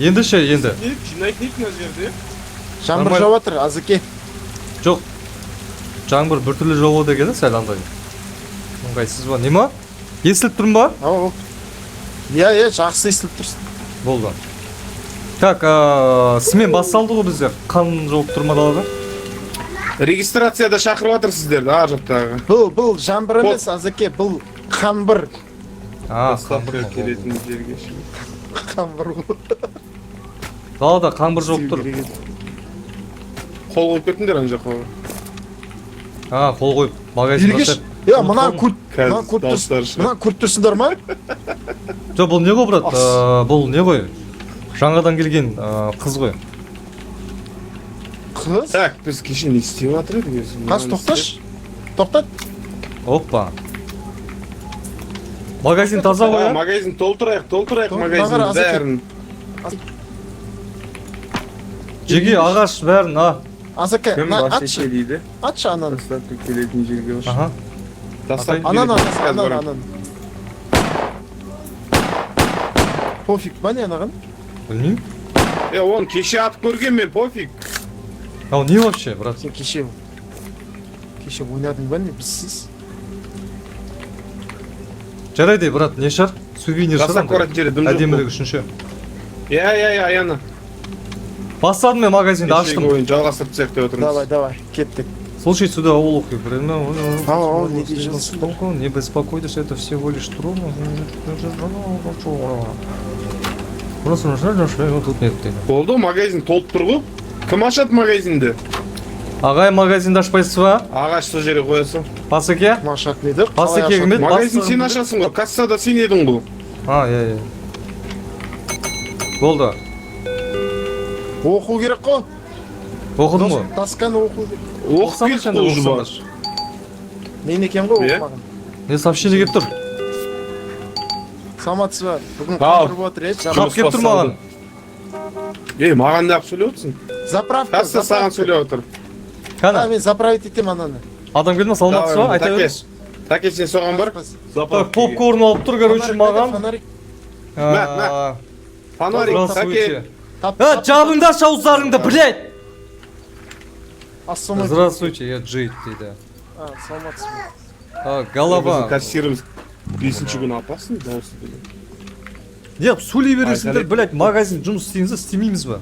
Енді ше, енді. Не жинайтын еді мына жерде? Жаңбыр Нормально. жауып жатыр, Азеке. Жоқ. Жаңбыр біртүрлі жауады екен, сәл андай. Ыңғайсыз ба? Не ма? Естіліп тұрмын ба? Ау. Иә, иә, жақсы естіліп тұрсың. Болды. Так, смен басталды ғой бізде. Қан жауып тұр ма далада? Регистрацияда шақырып жатыр сіздерді ар жақтағы. Бұл жаңбыр емес, Азеке, бұл қанбыр. А, Доставка қаңбыр ма? келетін жерге ше. Қанбыр ғой. Далада қаңбыр жауып тұр. Істеу керек еді. Қол қойып кеттіңдер ана жаққа. А, қол қойып магазин Бергеш. ашып. Я, мына көріп, Қазір мына көріп дауыстары тұрсың. шығады. Мына көріп тұрсыңдар ма? Жоқ, бұл не ғой, брат? Ас. Бұл не ғой? Жаңадан келген қыз ғой. Қыз. Так, біз кеше не істеп жатыр едік өзі? Қаз, тоқташы. Тоқтат. Опа. Магазин таза ғой, А, а? магазин толтырайық, толтырайық Тол- магазинді Бағара, Азеке. бәрін. Жеге ағаш бәрін, а. Азеке, Кім мына басеке атшы. дейді? Атшы ананы. Доставка келетін жерге осы. Аха. Доставка Ананы, келетін қазір ананы, барамын. ананы. Пофиг па не анаған? Білмеймін. Е, оны кеше атып көрген мен, пофиг. Мынау не вообще, брат? Сен кеше ойнадың ба не бізсіз? Жарайды, брат, не шығар? Сувенир шығар. Доставка баратын жерде дым жоқ. Әдемілік үшін ше. Иә, иә, иә, аяна. Бастадым мен магазинді, Кешегі аштым. ойын жалғастырып тастайық деп отырмыз. Давай, давай, кеттік. Слушай сюда, олухи. Ау, ау, не дейсің? Не беспокойтесь, это всего лишь трудно. Просто тут нет. Болды, магазин толып тұр ғой. Кім ашады магазинді? Ағай, магазинді ашпайсыз ба? Ағаш сол жерге қоясың. Басеке? Кім ашатын еді? Қалай Басеке ашатын? кім еді? Магазин Бастығым сен кім еді? ашасың ғой, кассада сен едің ғой. А, иә, иә. Болды. Оқу керек қой. Оқыдым ғой. Досканы оқу керек. Оқып Оқысаңдаршы келдік енді, қой уже бар. оқысаңдаршы. Мен екен ғой Иә? оқымаған. Не сообщение келіп тұр? Саламатсыз ба? Бүгін Ау. қаңбыр болып жатыр, иә? Хат Жұмыс келіп тұр маған. Ей, маған неғып сөйлеп отырсың? Заправка. Касса саған заправка. сөйлеп отыр. А, Кәні, мен заправить етемін ананы. адам келді ма? Саламатсыз ба? Давай, Айта Таке. беріңіз. Таке, сен соған бар. Так, попкорн алып тұр, короче, Фонарик маған. қайда, фонарик. А, Фонарик, Таке. Здравствуйте. Тап, А, тап. жабыңдаршы ауыздарыңды, блядь! Ассалаумағалейкум. Здравствуйте, я Джейд дейді. А, саламатсыз ба? А, голова. Біздің кассиріміз бесінші күні опасный дауысы деген. Не, сөйлей бересіңдер, Айта блядь, магазин жұмыс істейміз ба, істемейміз ба?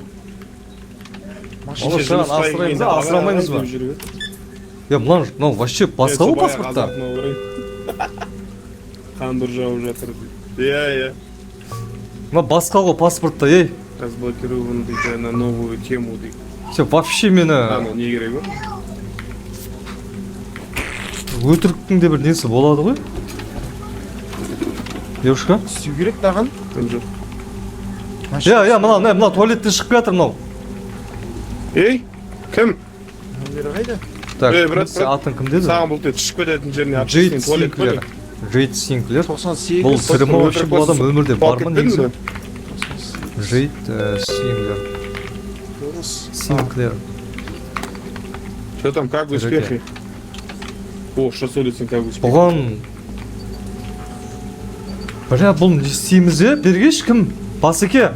Машина. Бала шағаны Жұмысқа асыраймыз келгенде ба, асырамаймыз ба? ағай деп жүріп еді. Я, мынау, мынау вообще басқа ғой Е, сол баяғы паспортта. азартына орай. Қандыр жауып жатыр дейді. Иә, иә. Мына басқа ғой паспортта, ей. Разблокирован дейді на новую тему дейді. Сен вообще мені Анау не керек ғой? өтіріктің де бір несі болады ғой. Девушка? Істеу керек маған. Дым жоқ. Иә, иә, мынау, мына, мынау туалеттен шығып келатыр мынау. Ей, кім? Номері қайда? Так, Ей, брат, сен брат. атың кім деді? Саған бұл тек шығып кететін жеріне алып Джейд тастайын, туалет қой. Синклер. Джейд Синклер. 98. Бұл тірі ма вообще, Өтірік бұл адам болса, өмірде бар ма кетпедің негізі? бе? Джейд Синклер. Дұрыс. Синклер. Что там, как успехи? О, что сөйлесең, как успехи? Бұған бля, бұл не істейміз, е? Бергеш кім? Басеке.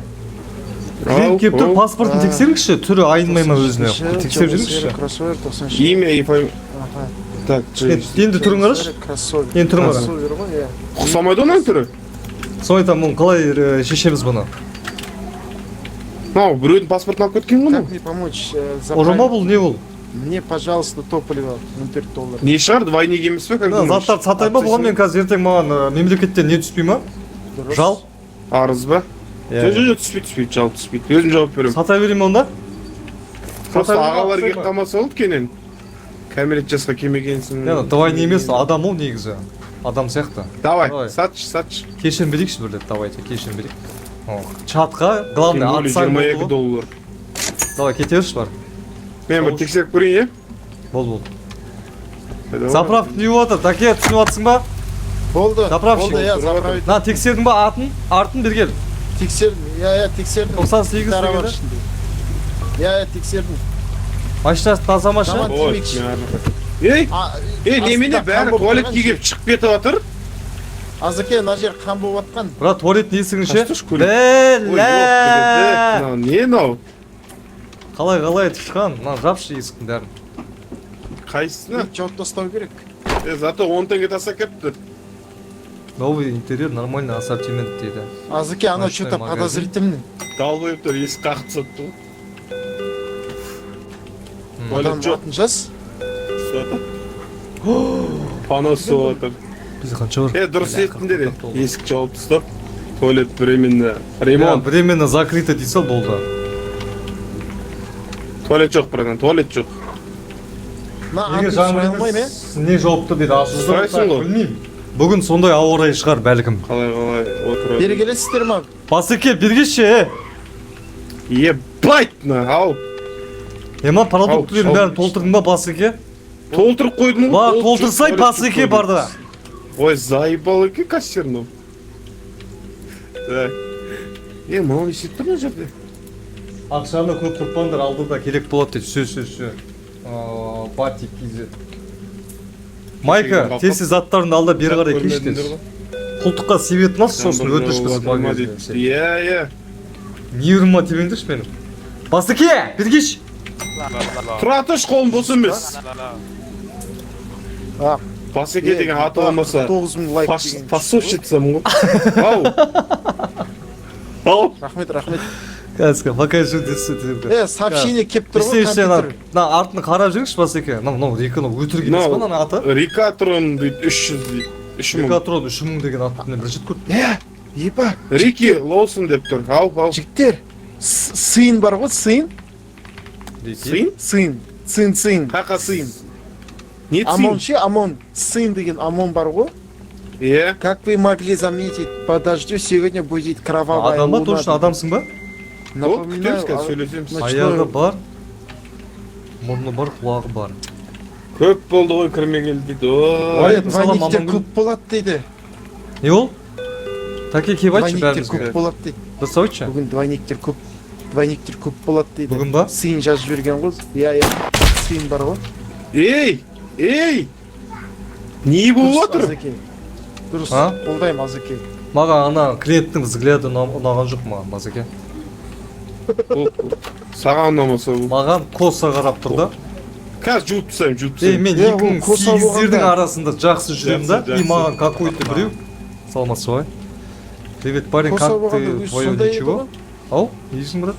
Клиент келіп тұр, Ау, паспортын А. тексеріңізші, түрі айнымай ма өзіне? 97, Тексеріп жіберіңізші. Кроссовер 97. Имя и фамилия. Аха. Так, Джейд. Енді түрін қарашы. Кроссовер. Енді түрін қара. Кроссовер ғой, иә. Ұқсамайды оның түрі. Соны айтамын, бұны қалай шешеміз бұны? Мынау біреудің паспортын алып кеткен ғой Как мынау. мне помочь? Ұры ма Заправить? бұл, не бұл? Мне, пожалуйста, топливо 14 доллар. Не шығар, двойник емес пе, как Мына думаешь? заттарды сатай ма бұған мен қазір ертең маған мемлекеттен не түспей ма? Дұрыс. Жал? Арыз ба? Иә. Жоқ, жоқ, жоқ, түспейді, түспейді, жауап түспейді. Өзім жауап беремін. Сата берейін ба онда? Просто Сата берейін ба, ағалар ұқсай келіп ма? қалмаса болды кенен. Кәмелет жасқа келмегенсің. Не, двойник емес, адам ол негізі. Адам сияқты. Давай, Давай. сатшы, сатшы. Кешірім берейікші бір рет, давайте, кешірім берейік. О, чатқа, главное, Тем более атсаң болды 22 ғой. доллар. Давай, кете берші бар. Мен бір тексеріп көрейін, иә? Болды, болды. Давай. Заправка не болып жатыр? Таке, түсініп жатсың ба? Болды. Заправщик. Болды, иә, заправить. На, тексердің ба атын? Артын бері кел. Тексердім. Иә, иә, тексердім. 98 Гитара бар деген, ішінде. Иә, иә, тексердім. Машинасы таза машина. Жаман. Ой, Тимекші. мен ар жаққа. Ей, А, ей, немене астында бәрі қан болып туалетке тұрған келіп шығып кетіп жатыр? Азеке, мына жер қан болып жатқан. Брат, туалеттің есігін ше? Қашты көйлек. Ой, Бля! мынау не мынау? Қалай, қалай, тышқан? Мына жапшы есіктің бәрін. Қайсысына? Жауып тастау керек. Е, зато 10 теңге тастап кетті. Новый интерьер, нормальный ассортимент дейді. Азеке, анау Ночной что-то магазин. подозрительный. Долбоебтер есік қағып тастапты ғой. Туалет Адам жоқ. атын жаз. Панос соғып жатыр. Бізде қанша бар? Е, дұрыс Бля, еттіңдер. 44 Есік жауып тастап, туалет временно Иә, ремонт. временно закрыто дей сал, болды. Туалет жоқ, братан, туалет жоқ. Мына Егер атын сұрай алмаймын, е? Не жауапты дейді, ашуды. Сұрайсың ғой. Білмеймін. Бүгін сондай ауа райы шығар бәлкім. Қалай, қалай отырады. Бері келесіздер ма? Басеке, бергеші, е. Ебать, мына, ау. Ема продуктілердің Ау, бәрін шау. толтырдың ба, Басеке? Толтырып қойдым ғой. Ба, толтырып толтырсай, туалет Басеке жоқ барды. Ой, заебал екен кассир мынау. Так. Е, мынау не істеп тұр мына жерде? Ақшаны көп құртпаңдар, алдыда керек болады дейді. Все, все, все. Батик kz. Майка, тез тез заттарыңды ал да бері қарай кеш Көрмедіңдер тез. ғой. Құлтыққа себетін алшы, сосын Жаңбыр өтініш біз жауып жатыр ма дейді. Иә, иә. Нервыма тебеңдерші менің. Басеке, бергеш. Тұра тұршы, қолым бос емес. А, Басеке деген аты болмаса. 9000 лайк деген. Пасовщицамын ғой. Ау. Ау. Рахмет, рахмет. Қазір, покажи десе. Е, сообщение келіп тұр Істе, ғой, істе, мына компьютер. мына артын қарап жүріңізші, Басеке. Мынау, мынау екі, мынау өтірік емес па, мынаның аты? Рикатрон дейді, 300 дейді. 3000. Рикатрон 3000 деген атты мен бірінші рет көрдім. Е, епа, Рики Лоусон деп тұр. Ау, ау. жігіттер, сыйын бар ғой, сыйын. Сыйын? Сыйын, цин, цин. Қақа сыйын. Не ОМОН цин? ше, ОМОН. Сын деген ОМОН бар ғой. Иә. Как вы могли заметить, по дождю сегодня будет кровавая Адам ба, луна. точно адамсың ба? Вот, Напоминаю, күтеміз қазір, сөйлесеміз. Аяғы бар, мұрны бар, құлағы бар. Көп болды ғой кірмегелі дейді. Ой. Ой, Уағалейкум салам, двойниктер Амангүл. көп болады дейді. Не ол? Тәке, келіп айтшы Двойниктер бәрімізге. көп болады дейді. Дұрыс айтшы. Бүгін двойниктер көп, двойниктер көп болады дейді. Бүгін ба? Сыйын жазып жіберген ғой. Иә, иә. Сыйын бар ғой. Ей! Ей! Не болып Дұрыс, отыр? Азеке. Дұрыс, А? қолдаймын, Азеке. Маған ана клиенттің взгляды ұнаған жоқ маған, Басеке. Ол- Саған ұнамаса бұл. Маған коса қарап тұр да. Қазір жуып тастаймын, жуып Ей, тастаймын. мен Е, ол коса 2008-дердің болғанда. арасында жақсы жүремін да, Жақсы, и жақсы. маған какой-то біреу. Саламатсыз ба? Привет, парень, Коса как болғанда ты? өзі Твое сондай еді ничего? ғой. Ау, не дейсің, брат?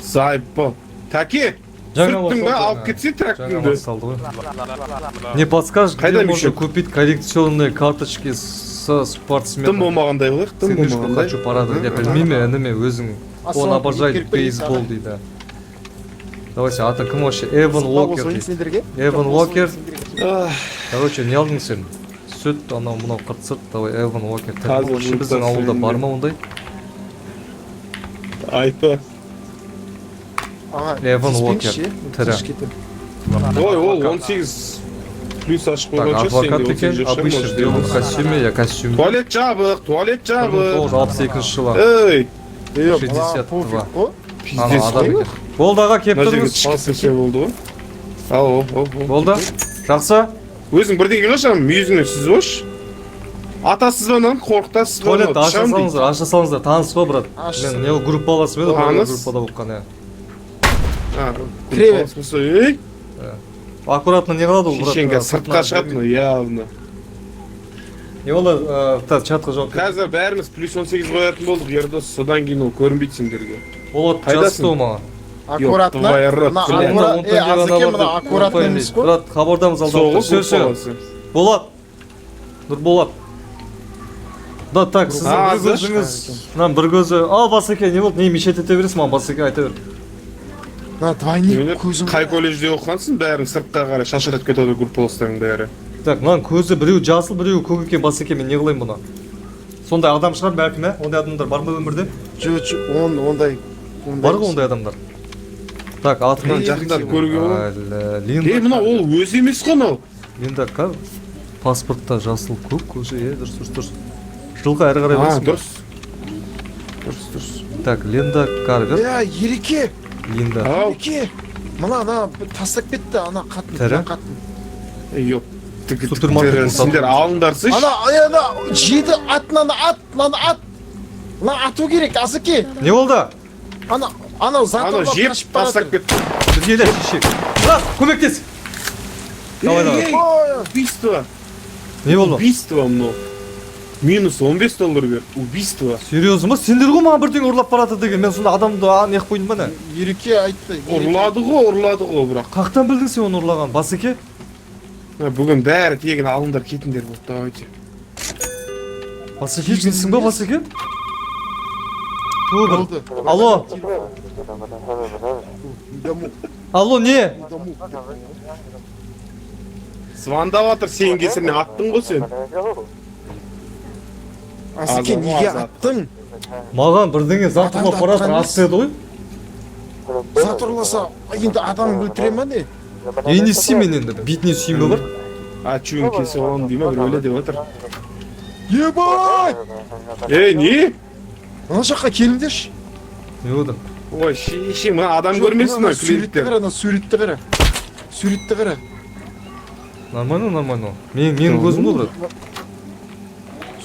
Заебал. Тәке! Жаңа Сүрттің ба? басталды, Алып кетсе Жаңа трактыңды. басталды ғой. Не подскажешь, где Қайда можно мешок? купить коллекционные карточки со Тым спортсменом? болмағандай қылайық, тым Сынышку болмағандай. хочу порадовать. Я білмеймін, ініме, өзің. Он Ассалаумағалейкум, обожает керек пе дейді бейсбол саған? дейді. Давайте, аты кім вообще? Эван Уокер Қосайын дейді. сендерге. Эван Уокер. Ах, Короче, не алдың сен? Сүт, анау мынау қырт сырт, давай Эван Уокер. Қазір Вообще біздің ауылда бар ма ондай? Айта. Аға, Эван Уокер. тиіспеңізші, Тірі. тиісіп кетемін. Ой, ол 18 плюс ашып Так, қойған шығар, адвокат сенде екен, 18 жас шығар, обычно может, в белом емес. костюме, я костюм. Туалет жабық, туалет жабық. 1962 жылы. Ей, Е, 62. мына пофиг қой. Ана пиздец адам қой. екен. Болды, аға, келіп Мына жерге тұрыңыз. түшкісі болды ғой. Ау, ау, ау. Болды. Жақсы. Өзің бірдеңе қылшы, мүйізіңнен сүзіп алшы. Атасыз ба мынаны, қорқытасыз ба Туалет мынау, аша тышам дейді. салыңыздар, аша салыңыздар. Таныс па, брат? Ашсын. Мен не группалас еді, Таныс. группада оқыған, иә. А, Кіре бер. болса, ей, Аккуратно не қылады ол, брат? шешең қазір сыртқа шығады мынау, явно. Не болды, так, чатқа жауап бер. Қазір бәріміз плюс 18 қоятын болдық, Ердос, содан кейін ол көрінбейді сендерге. Болат Қайдасың? жазды ғой маған. Аккуратно. Ёб твою рот, Мына бля. аккура- Е, Азеке, мына аккуратно емес қой. Брат, хабардамыз алда. Соғыс Все, все. баласы. Болат. Нұрболат. Да, так, сіздің А, бір көзіңіз, мынаның бір көзі. Ал, Басеке, не болды? Не мешать ете бересің маған, Басеке, айта бер. Мына двойник көзім. Қай колледжде оқығансың, бәрін сыртқа қарай шашыратып кетеді группаластарың бәрі. Так, мынаның көзі біреу жасыл, біреу көк екен, Басеке, мен не қылайын бұны? Сондай адам шығар бәлкім, ә? Ондай адамдар бар ма өмірде? Жо, жо, он ондай ондай Бар ғой ондай адамдар. Так, аты Мынаны кім? жақындап көруге болады. Әлі, Линда. Ей, мынау ол өзі емес қой мынау. Линда Кар. Паспортта жасыл көк көзі, е, дұрыс, дұрыс, дұрыс. Жылға әрі қарай А, барасың ба? дұрыс. Дұрыс, дұрыс. Так, Линда Карвер. Е, Ереке, Линда. Ау, Ереке. Мына ана тастап кетті ана қатын, Тірі? мына қатын. ёп Супермаркеттің Сендер алыңдарсайшы. Ана, ай, ана, жеді, ат, мынаны ат, мынаны ат. Мына ату керек, Асеке. Не болды? Ана, анау зат Анау ұрлап жеп қашып бара тастап жатыр. кетті. Бізге де шешек. Брат, көмектес. Давай, давай. Ей, Ой, убийство. Не болды? Убийство мынау. Минус 15 доллар бер. Убийство. Серьезно ма? Сендер ғой маған бірдеңе ұрлап барады деген. Мен сонда адамды неғып қойдым ба не? Ереке айтты. Ереке. Ұрлады ғой, ұрлады ғой бірақ. Қаяқтан білдің сен оны ұрлағанын? Басеке? Мына бүгін бәрі тегін, алыңдар, кетіңдер болды, давайте. Басеке, жынсың ба, Басеке? Ту бір. Болды. Алло, Даму, алло, не? даму. Звондап жатыр, сенің кесірінен аттың ғой сен. Асеке, Азат, неге азат. аттың? Маған бірдеңе зат Адамды ұрлап бара жатыр, атқан ат деді ғой. Зат ұрласа, енді адам өлтіре ма не? Е, не істеймін мен енді? Бетіне сүйейін бе бір? А, чуын кесіп аламын дей ма, бір өле деп жатыр. Ебать! Ей, не? Мына жаққа келіңдерші. Не болды? Ой, шеше, мына адам көрмесін Ана мына суретті клиенттер. қара, ана суретті қара. Суретті қара. Нормально, нормально. Менің көзім ғой, брат.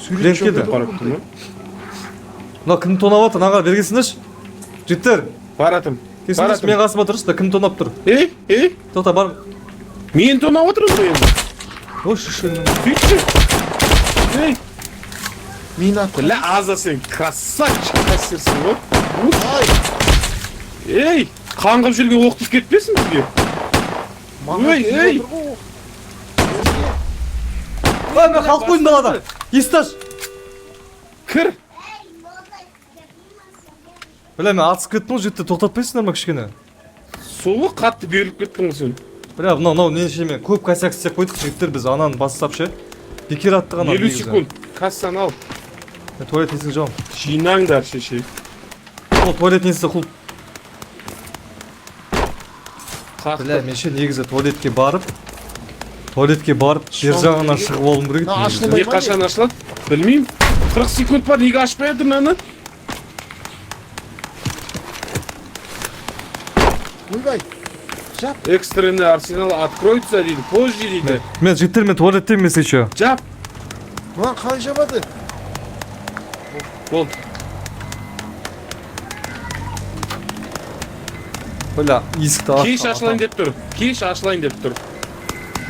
Сурет Клиент жоқ келді. еді ғой Барып бұндай. тұр ма? Мына кім тонап жатыр? Мына бергесіңдерші. Жігіттер, Баратым. келсеңдерші, Баратым. мен қасыма тұршы да, кім тонап тұр? Ей, ей, Тоқта, бар. мен тонап отырмын ғой енді. Ой, шешеңнің. Сөйтші. Ей, Мені атқан. бля, Аза, сен красавчик кассирсің ғой. Ай, Ей, қаңғып жүрген оқ түсіп кетпесін бізге. маған Ой, тиіп ей. отыр ғой. Ой, мен қалып қойдым далада. Есікті аш. Кір. Бля, мен атысып кеттім ғой, жігіттер, тоқтатпайсыңдар ма кішкене? Суы қатты беріліп кеттің ғой сен. Бля, мынау, мынау не ше, мен көп косяк істеп қойдық, жігіттер, біз ананы бастап ше. Бекер аттық ананы. 50 негізі. секунд. Кассаны ал. Мен туалет есігін жабамын. Жинаңдар, шеше. Ол туалет несі құлып. Қатты. Бля, мен ше негізі туалетке барып, бер жағына шығып алуым керек еді Мына негізі. ашылмай Не, қашан ашылады? Білмеймін. 40 секунд бар, неге ашпай жатыр мынаны? Ойбай. Жап. Экстренный арсенал откроется дейді, позже дейді. Мен, жігіттер, мен туалеттемін если че. Жап. Мынаны қалай жабады? Болды. Бля, есікті аш. Кеш ашылайын деп тұр. Кеш ашылайын деп тұр.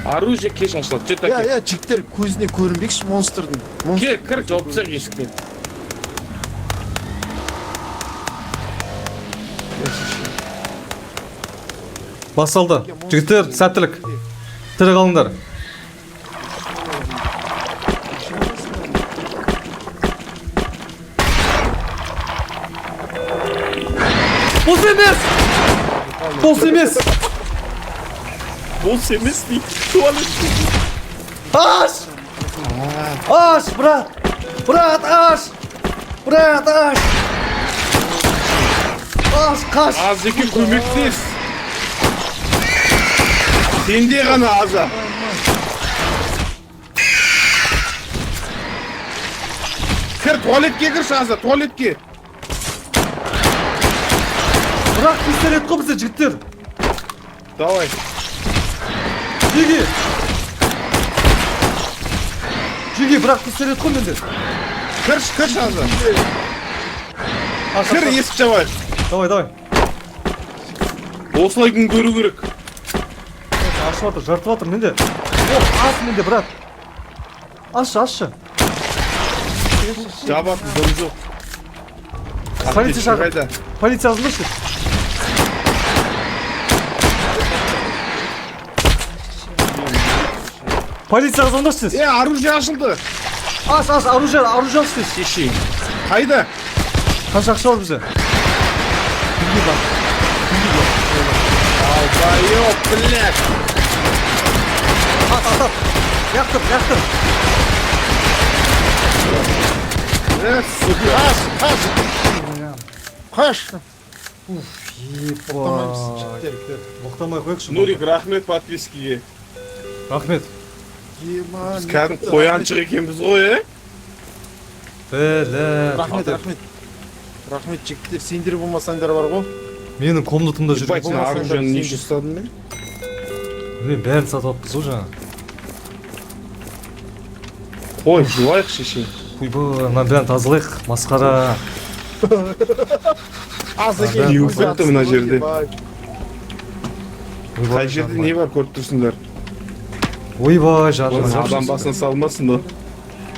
Оружие кеш ашылады. Жет Я, әке. я, жігіттер, көзіне көрінбекші монстрдың. Монстр. Кел, кір, жауып тастайық есіктен. Басталды. Жігіттер, сәттілік. Тірі қалыңдар. Бос емес! Бос емес! Бос емес дейді. Туалет. Аш! Аш, брат! Брат, аш! Брат, аш! Аш, қаш! Азеке, көмектес. Сенде ғана, Аза. Кір, туалетке кірші, Аза, туалетке. Бірақ пистолет қой бізде, жігіттер. Давай. Жеге! Жеге, бірақ пистолет қой менде. Кірші, кірші, Аза. Аш, Кір, аш, аш. есік жабайық. Давай, давай. Осылай күн көру керек. Ашып жатыр, жыртып жатыр менде. О, ас менде, брат. Ашшы, ашшы. Жабатын дым жоқ. Полиция шақыр. Қайда? Полиция звондашы. Полицияға звондашы тез. Е, оружие ашылды. Аш, аш, оружие, оружие аш тез. Шешең. Қайда? Қанша ақша бар бізде? Бізге бар. Бізге бар. Долбоёб, блядь. Ат, ат, ат. Лақтыр, лақтыр. Э, сука. Қаш, қаш. Қаш. Ебать. Жігіттер. Боқтамай қояйықшы. Нурик, рахмет подпискіге. Рахмет. Ема, Біз кәдімгі қояншық екенбіз ғой, е? Бля. Рахмет, рахмет. Рахмет, жігіттер, сендер болмасаңдар бар ғой. Менің комнатамда Ебать, жүрген. сен оружиені не үшін ұстадың мен? Мен бәрін сатып алыппыз ғой жаңа. Қой, жуайық, шеше. Ойбай, мына бәрін тазалайық, масқара. Аз екен. Еуіп кетті мына жерде. Ойбай, Қай жерде не бар, көріп тұрсыңдар. Ойбай, жаным. Адам басына салмасын да.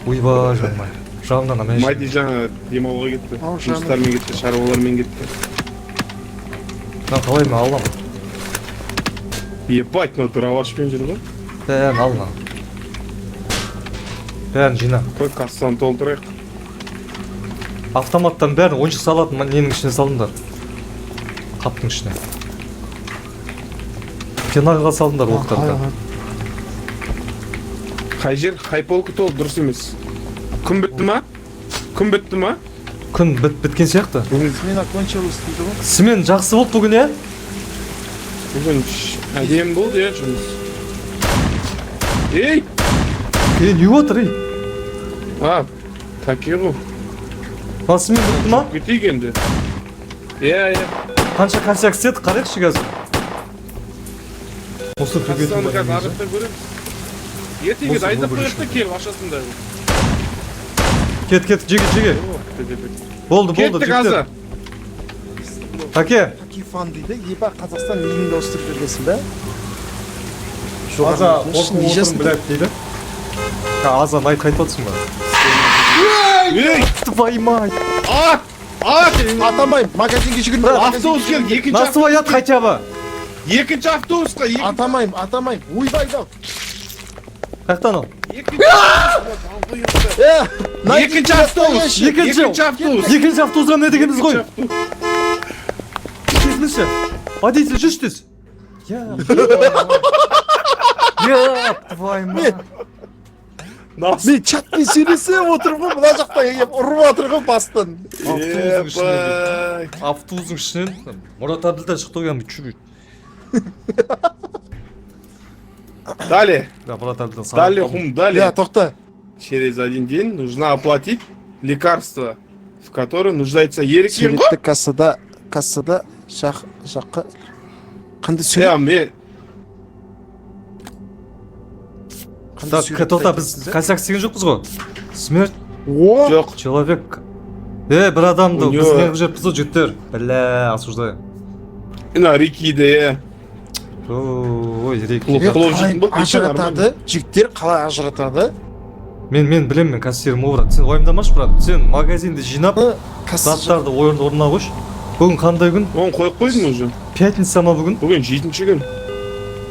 Ойбай, жаным. Жанымнан ана. Мади жаңа демалуға кетті. Ау, жаным. Жұмыстармен кетті, шаруалармен кетті. Мына қалай мен аламын? Ебать, мына дровашпен жүр ғой. Бәрін ал мына. Бәрін жина. Қой, кассаны толтырайық. Автоматтан бәрін ойыншық салатын ненің ішіне салыңдар. Қаптың ішіне. Пеналға салыңдар оқтарды. Қай жер, қай полка толы дұрыс емес. Күн бітті ма? Күн бітті ма? Күн біткен сияқты. Бүгін, Смена кончилась дейді ғой. Смен жақсы болды бүгін, иә? бүгін әдемі болды, иә, жұмыс. Ей! Е, не отыр, ей? А, таки ғой. Мына смен бітті ма? Кетейік енді. Иә, иә. Қанша косяк істедік, қарайықшы қазір. Осы төгетін Кассаны бар қазір ар негізі. жақта көреміз. Ертең Осы айдап выбор қояйық та, келіп ашасың да. Кет, кет, жеге, жеге. Болды, болды, Кеттік, жігіттер. Аза. Таке, Такифан дейді. Еба, Қазақстан елінде ауыстырып жібергенсің ба? Аза, Не қорқып отырмын, жасың? блядь, дейді. А, Аза, найт қайтып отырсың ба? Ей! Твою мать! Ат! Ат! Атамаймын, магазинге жүгірме. Автобус келді, екінші Насыбай ат хотя бы! Екінші автобусқа, екі, Атамаймын, атамаймын. Ойбай да. Қаяқтан ол? екінші Е, Екінші автобус! Екінші. Екінші автобус! Екінші автобусқа міне дегенбіз ғой. Кетіңізші. Водитель, жүрші тез. Я. Я, твою мать. Мен чатпен сөйлесіп отырмын ғой, мына жақта келіп ұрып жатыр ғой бастан. Автобустың ішінен. Ебай. Автобустың ішінен Мұрат Әбділда шықты ғой, кәдімгі чү. Далее, Да, Мұрат Әбділда. далее, хум, далее. Я, тоқта. Через один день нужно оплатить лекарство, в котором нуждается Ерекең ғой. Суретті кассада жақ жаққа қандай сурет? Е, мен Қандай Так, суретті тоқта, біз айтасыз, косяк істеген жоқпыз ғой. Смерть О, жоқ. человек. Е, бір адамды У біз него- не қылып жіберіппіз ғой, жігіттер. Бля, осуждаю. Мына Рикиді, е. Ой, Рики. Плохо. Е, Құлап қалай жүретін болып, ажыратады? Жігіттер қалай ажыратады? Мен білемін, мен кассирмін ғой, брат. Сен уайымдамашы, брат. Сен магазинді жинап, Ы, Касса заттарды орнына қойшы. Бүгін қандай күн? Оны қойып қойдың уже. Пятница ма бүгін? Бүгін жетінші күн.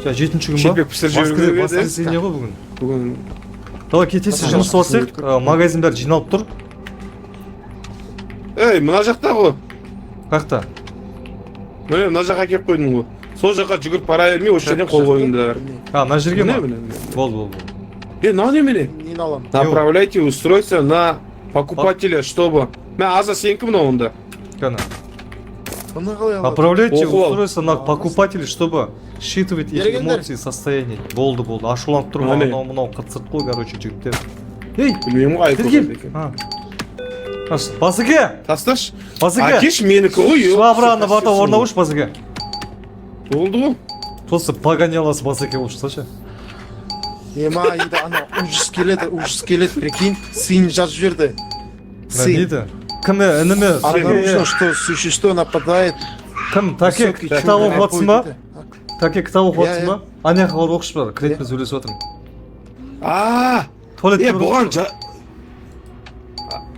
Жа, жетінші күн ба? Шелпек пісіріп жіберу керек еді. Воскресенье ғой бүгін. Бүгін Давай кетесіз, жұмыс басайық. Магазин бәрі жиналып тұр. Ей, мына жақта ғой. Қаяқта? Міне, мына жаққа әкеліп қойдың ғой. Сол жаққа жүгіріп бара бермей, осы жерден қол қойыңдар. А, мына жерге Міне, ма? міне, міне. Болды, болды, болды. Е, мынау немене? Нені аламын? Направляйте устройство на покупателя, чтобы. Мә, Аза, сенікі мынау онда. Кәні. Бұны қалай алады? Направляйте Оқып ал. устройство на покупателя, чтобы считывать их Бергендер. эмоции, состояние. Болды, болды. Ашуланып тұр, Әне. мынау, мынау қырт қой, короче, жігіттер. Ей, Білмеймін ғой, кел, айып кел. екен. А. Ас, Басеке, Тасташы. Басеке. Әкеш менікі ғой. Швабраны бата орнына қойшы, Басеке. Болды ғой. Просто погоняласы Басеке болып шықса ше. Ема, енді ана ужас келеді, ужас келеді, прикинь, сын жазып жіберді. Мына Сын. дейді? Кім, ініме? Обнаружено, что существо нападает. Кім, Таке, высокий кітап черный оқып жатсың ба? дейді. Таке, кітап оқып Иә, жатсың ба? Ана жаққа барып оқышы, бар. Клиентпен сөйлесіп жатырмын. А, Туалетке е, барып бұған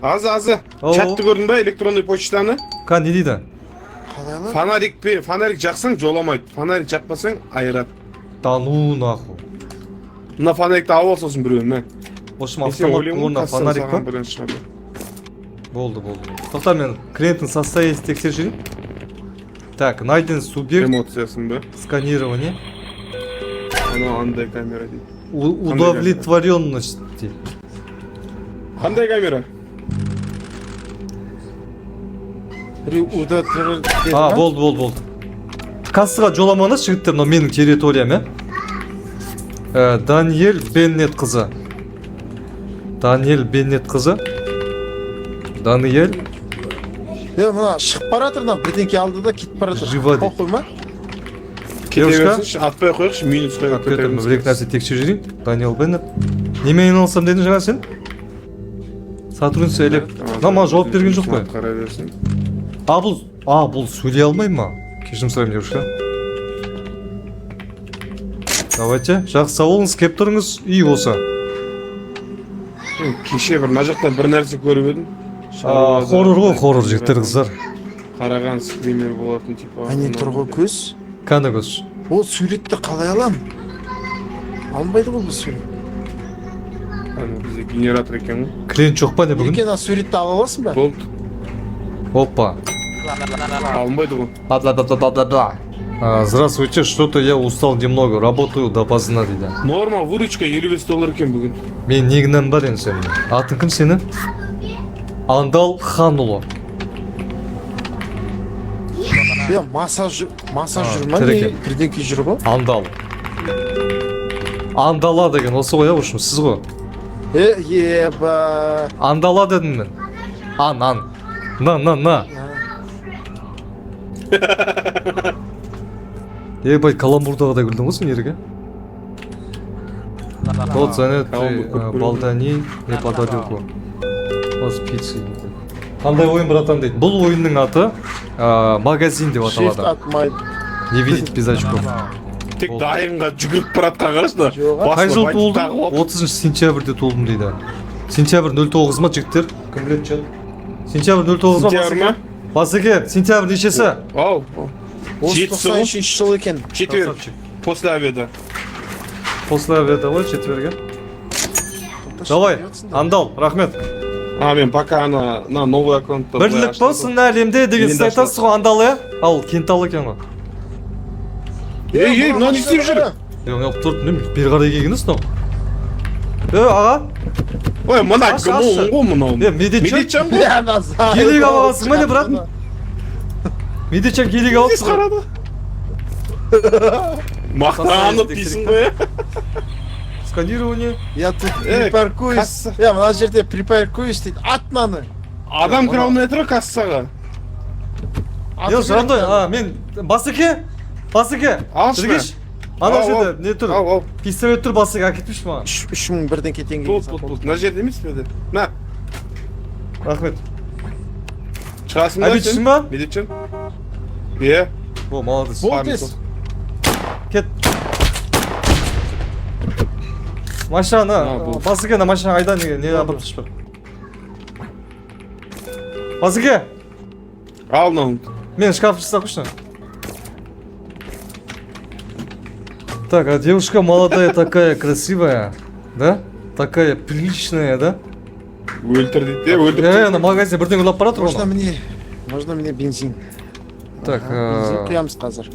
Аза, Аза. Ау. Чатты көрдің ба, электронный почтаны? Ка, не дейді? Қалай алады? Фонарикпен, фонарик жақсаң жоламайды. Фонарик жақпасаң айырады. Да ну нахуй. Мына фонарикті алып ал сосын біреуін, мә. В общем, Мен сен автомат ойлаймын ғой, орнына кассадан фонарик саған па? бірінші шығады. Болды, болды. Тоқта, мен клиенттің состояниесін тексеріп жіберейін. Так, найден субъект, Эмоциясын ба? сканирование. Анау андай камера дейді. У- Қандай камера? Удовлетворенность дейді. Қандай камера? Біреу удовлетворен деді А, ма? болды, болды, болды. Кассаға жоламаңыз, жігіттер, мынау менің территориям, иә? Даниэль Беннет қызы. Даниэль Беннет қызы. Даниэль Е, мына шығып бара жатыр, мына бірдеңке алды да кетіп бара жатыр. Жива дейді. Похуй ма? Кете Девушка? берсінші, атпай қояйықшы, минус қойға Петр, бір екі нәрсе тексеріп жіберейін. Даниэл Беннет. Немен айналысамын дедің жаңа сен? Сотрудница или мына маған жауап берген жоқ қой. Қарай берсін. А бұл сөйлей алмай ма? Кешірім сұраймын, девушка. Давайте, жақсы, сау болыңыз, келіп тұрыңыз, үй осы. Мен кеше бір мына жақта бір нәрсе көріп едім. А, хоррор ғой, хоррор, жігіттер, қыздар. Қараған скример болатын типа. Әне тұр ғой көз. Қане көз? Ол суретті қалай алам? Алынбайды ғой бұл сурет. Ана бізде генератор екен ғой. Клиент жоқ па, не бүгін? Ереке, ана суретті ала аласың ба? Болды. Опа. Алынбайды ғой. Бла бла бла бла бла бла. А, здравствуйте, что-то я устал немного, работаю допоздна дейді. Норма выручка 55 доллар екен бүгін. Мен не кінәм бар енді сенің? Атың кім сені? Андал Ханұлы. Е, массаж, массаж А, жүр ма, тірі не екен. бірдеңке жүр ғой. Андал. Андала деген осы ғой, иә, в общем, сіз ғой. Е, еба. Андала дедім мен. Ан, ан. На, на, на. Ебай, каламбурдағыдай күлдің ғой сен, Ереке. Тот занятый Каламбур көп көрдім. балдани неподалеку. Осы пицца дейді. Қандай ойын, братан, дейді. Бұл ойынның аты магазин деп Shift аталады. атмайды. Не видеть без очков. Тек Болды. дайынға жүгіріп бара жатқан қарашы да. Жоқ, Басына Қай жылы байтик туылдың? тағып алып. 30 сентябрьде туылдым дейді. Сентябрь 09 ма, жігіттер? Кім біледі, чат? Сентябрь 09 ма? Сентябрь ма? Басеке, сентябрь нешесі? Ау. Осы Жетісі ғой. 93 жыл екен. Четверг. Красавчик. После обеда. После обеда ғой, четверге. Давай, Андал, рахмет. А, мен пока ана на новый аккаунтта. Бірлік болсын әлемде деген Мен сіз де айтасыз ғой, Андал, иә? Ал, Кентал екен ғой. Ей, ей, мынау не істеп жүр? Е, мынау тұр, не бері қарай келгеніңіз мынау? Е, аға, Ой, мына Аш, кім ашы. ол ғой мынау? Е, Медетжан? Медетжан ғой. Гелик алып алғансың ба не, брат? Медетжан гелик Тез алыпсың ғой. қарады. Мақтанып дейсің ғой, иә? Сканирование. Я тут Э, припаркуюсь. Касса. Я мына жерде припаркуюсь дейді. Ат мынаны. Адам кіре алмай тұр кассаға. Ату Е, керек жандай, мынаны. а, мен Басеке, Басеке. Алшы. Іргеш. Анау Ал, жерде не тұр? Ал, ал. Пистолет тұр, Басеке, әкетпеші маған. 3000 бірдеңке теңге. Болды, болды, болды. Мына жерде емес пе еді? На, Рахмет. шығасың ба Обедшісің сен? ба? Медетжан? Иә. О, молодец. Бол тез. Кет. Машинаны, А, бұл. Басеке, ана машина айда, неге, не апарып тұршы. Басеке, Ал мынауны. мен шкаф жасап қойшы. Так, а девушка молодая такая красивая, да? Такая приличная, да? Өлтір дейді де, өлтір. Е, ана магазин бірдеңе ұрлап бара жатыр Можно ғой. мне? Можно мне бензин? Так, Ага, бензин құямыз қазір.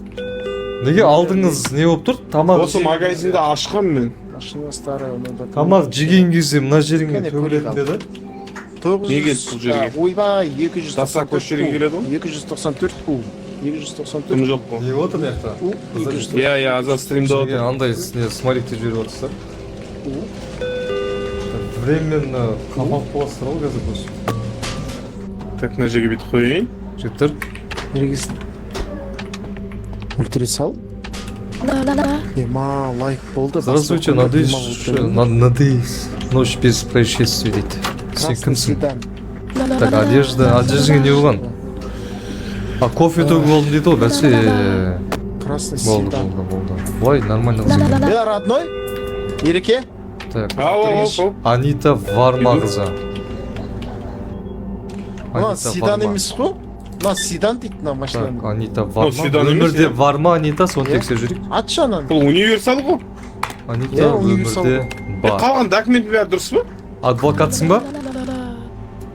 Неге алдыңыз не болып тұр? Тамақ Осы магазинді ашқам мен. Машина старая, оны да. Тамақ жеген кезде мына жеріңе Кәне, төгілетін көрейік. деді. 900 Не келді бұл жерге? Ойбай, 294 Доставка осы жерге келеді ғой? 294 У. 294 Дым жоқ қой. Не отыр мына жақта? У. 294 Иә, иә, Азат стримде Неге отыр. андай не смайликтер жіберіп отырсыздар? У. Временно қамалып қаласыздар ғой қазір осы. Так, мына жерге бүйтіп қояйын. Жігіттер, Негізін. Өлтіре сал. Ема, лайк болды. Здравствуйте, Басқа надеюсь, демалып что- отырмын. надеюсь, ночь без происшествий дейді. Сен Красный кімсің? седан. Так, одежда, одеждаңа не болған? А, кофе төгіп алдым дейді ғой, бәсе. Красный Болды, седан. болды, болды. Былай нормально қыз екен. Е, родной? Ереке? Так, Ау, ау, ау. Анита Варма қызы. Мына Анита седан Варма. емес қой. Мына седан дейді мына Так, машинаны. Анита Варма. Седан емес, Өмірде иә. Варма Анита, соны Иә. тексеріп жүрейік. Атшы ананы. Бұл универсал ғой. Анита Иә, универсал өмірде Е, бар. қалған документтің бәрі дұрыс па? Адвокатсың ба?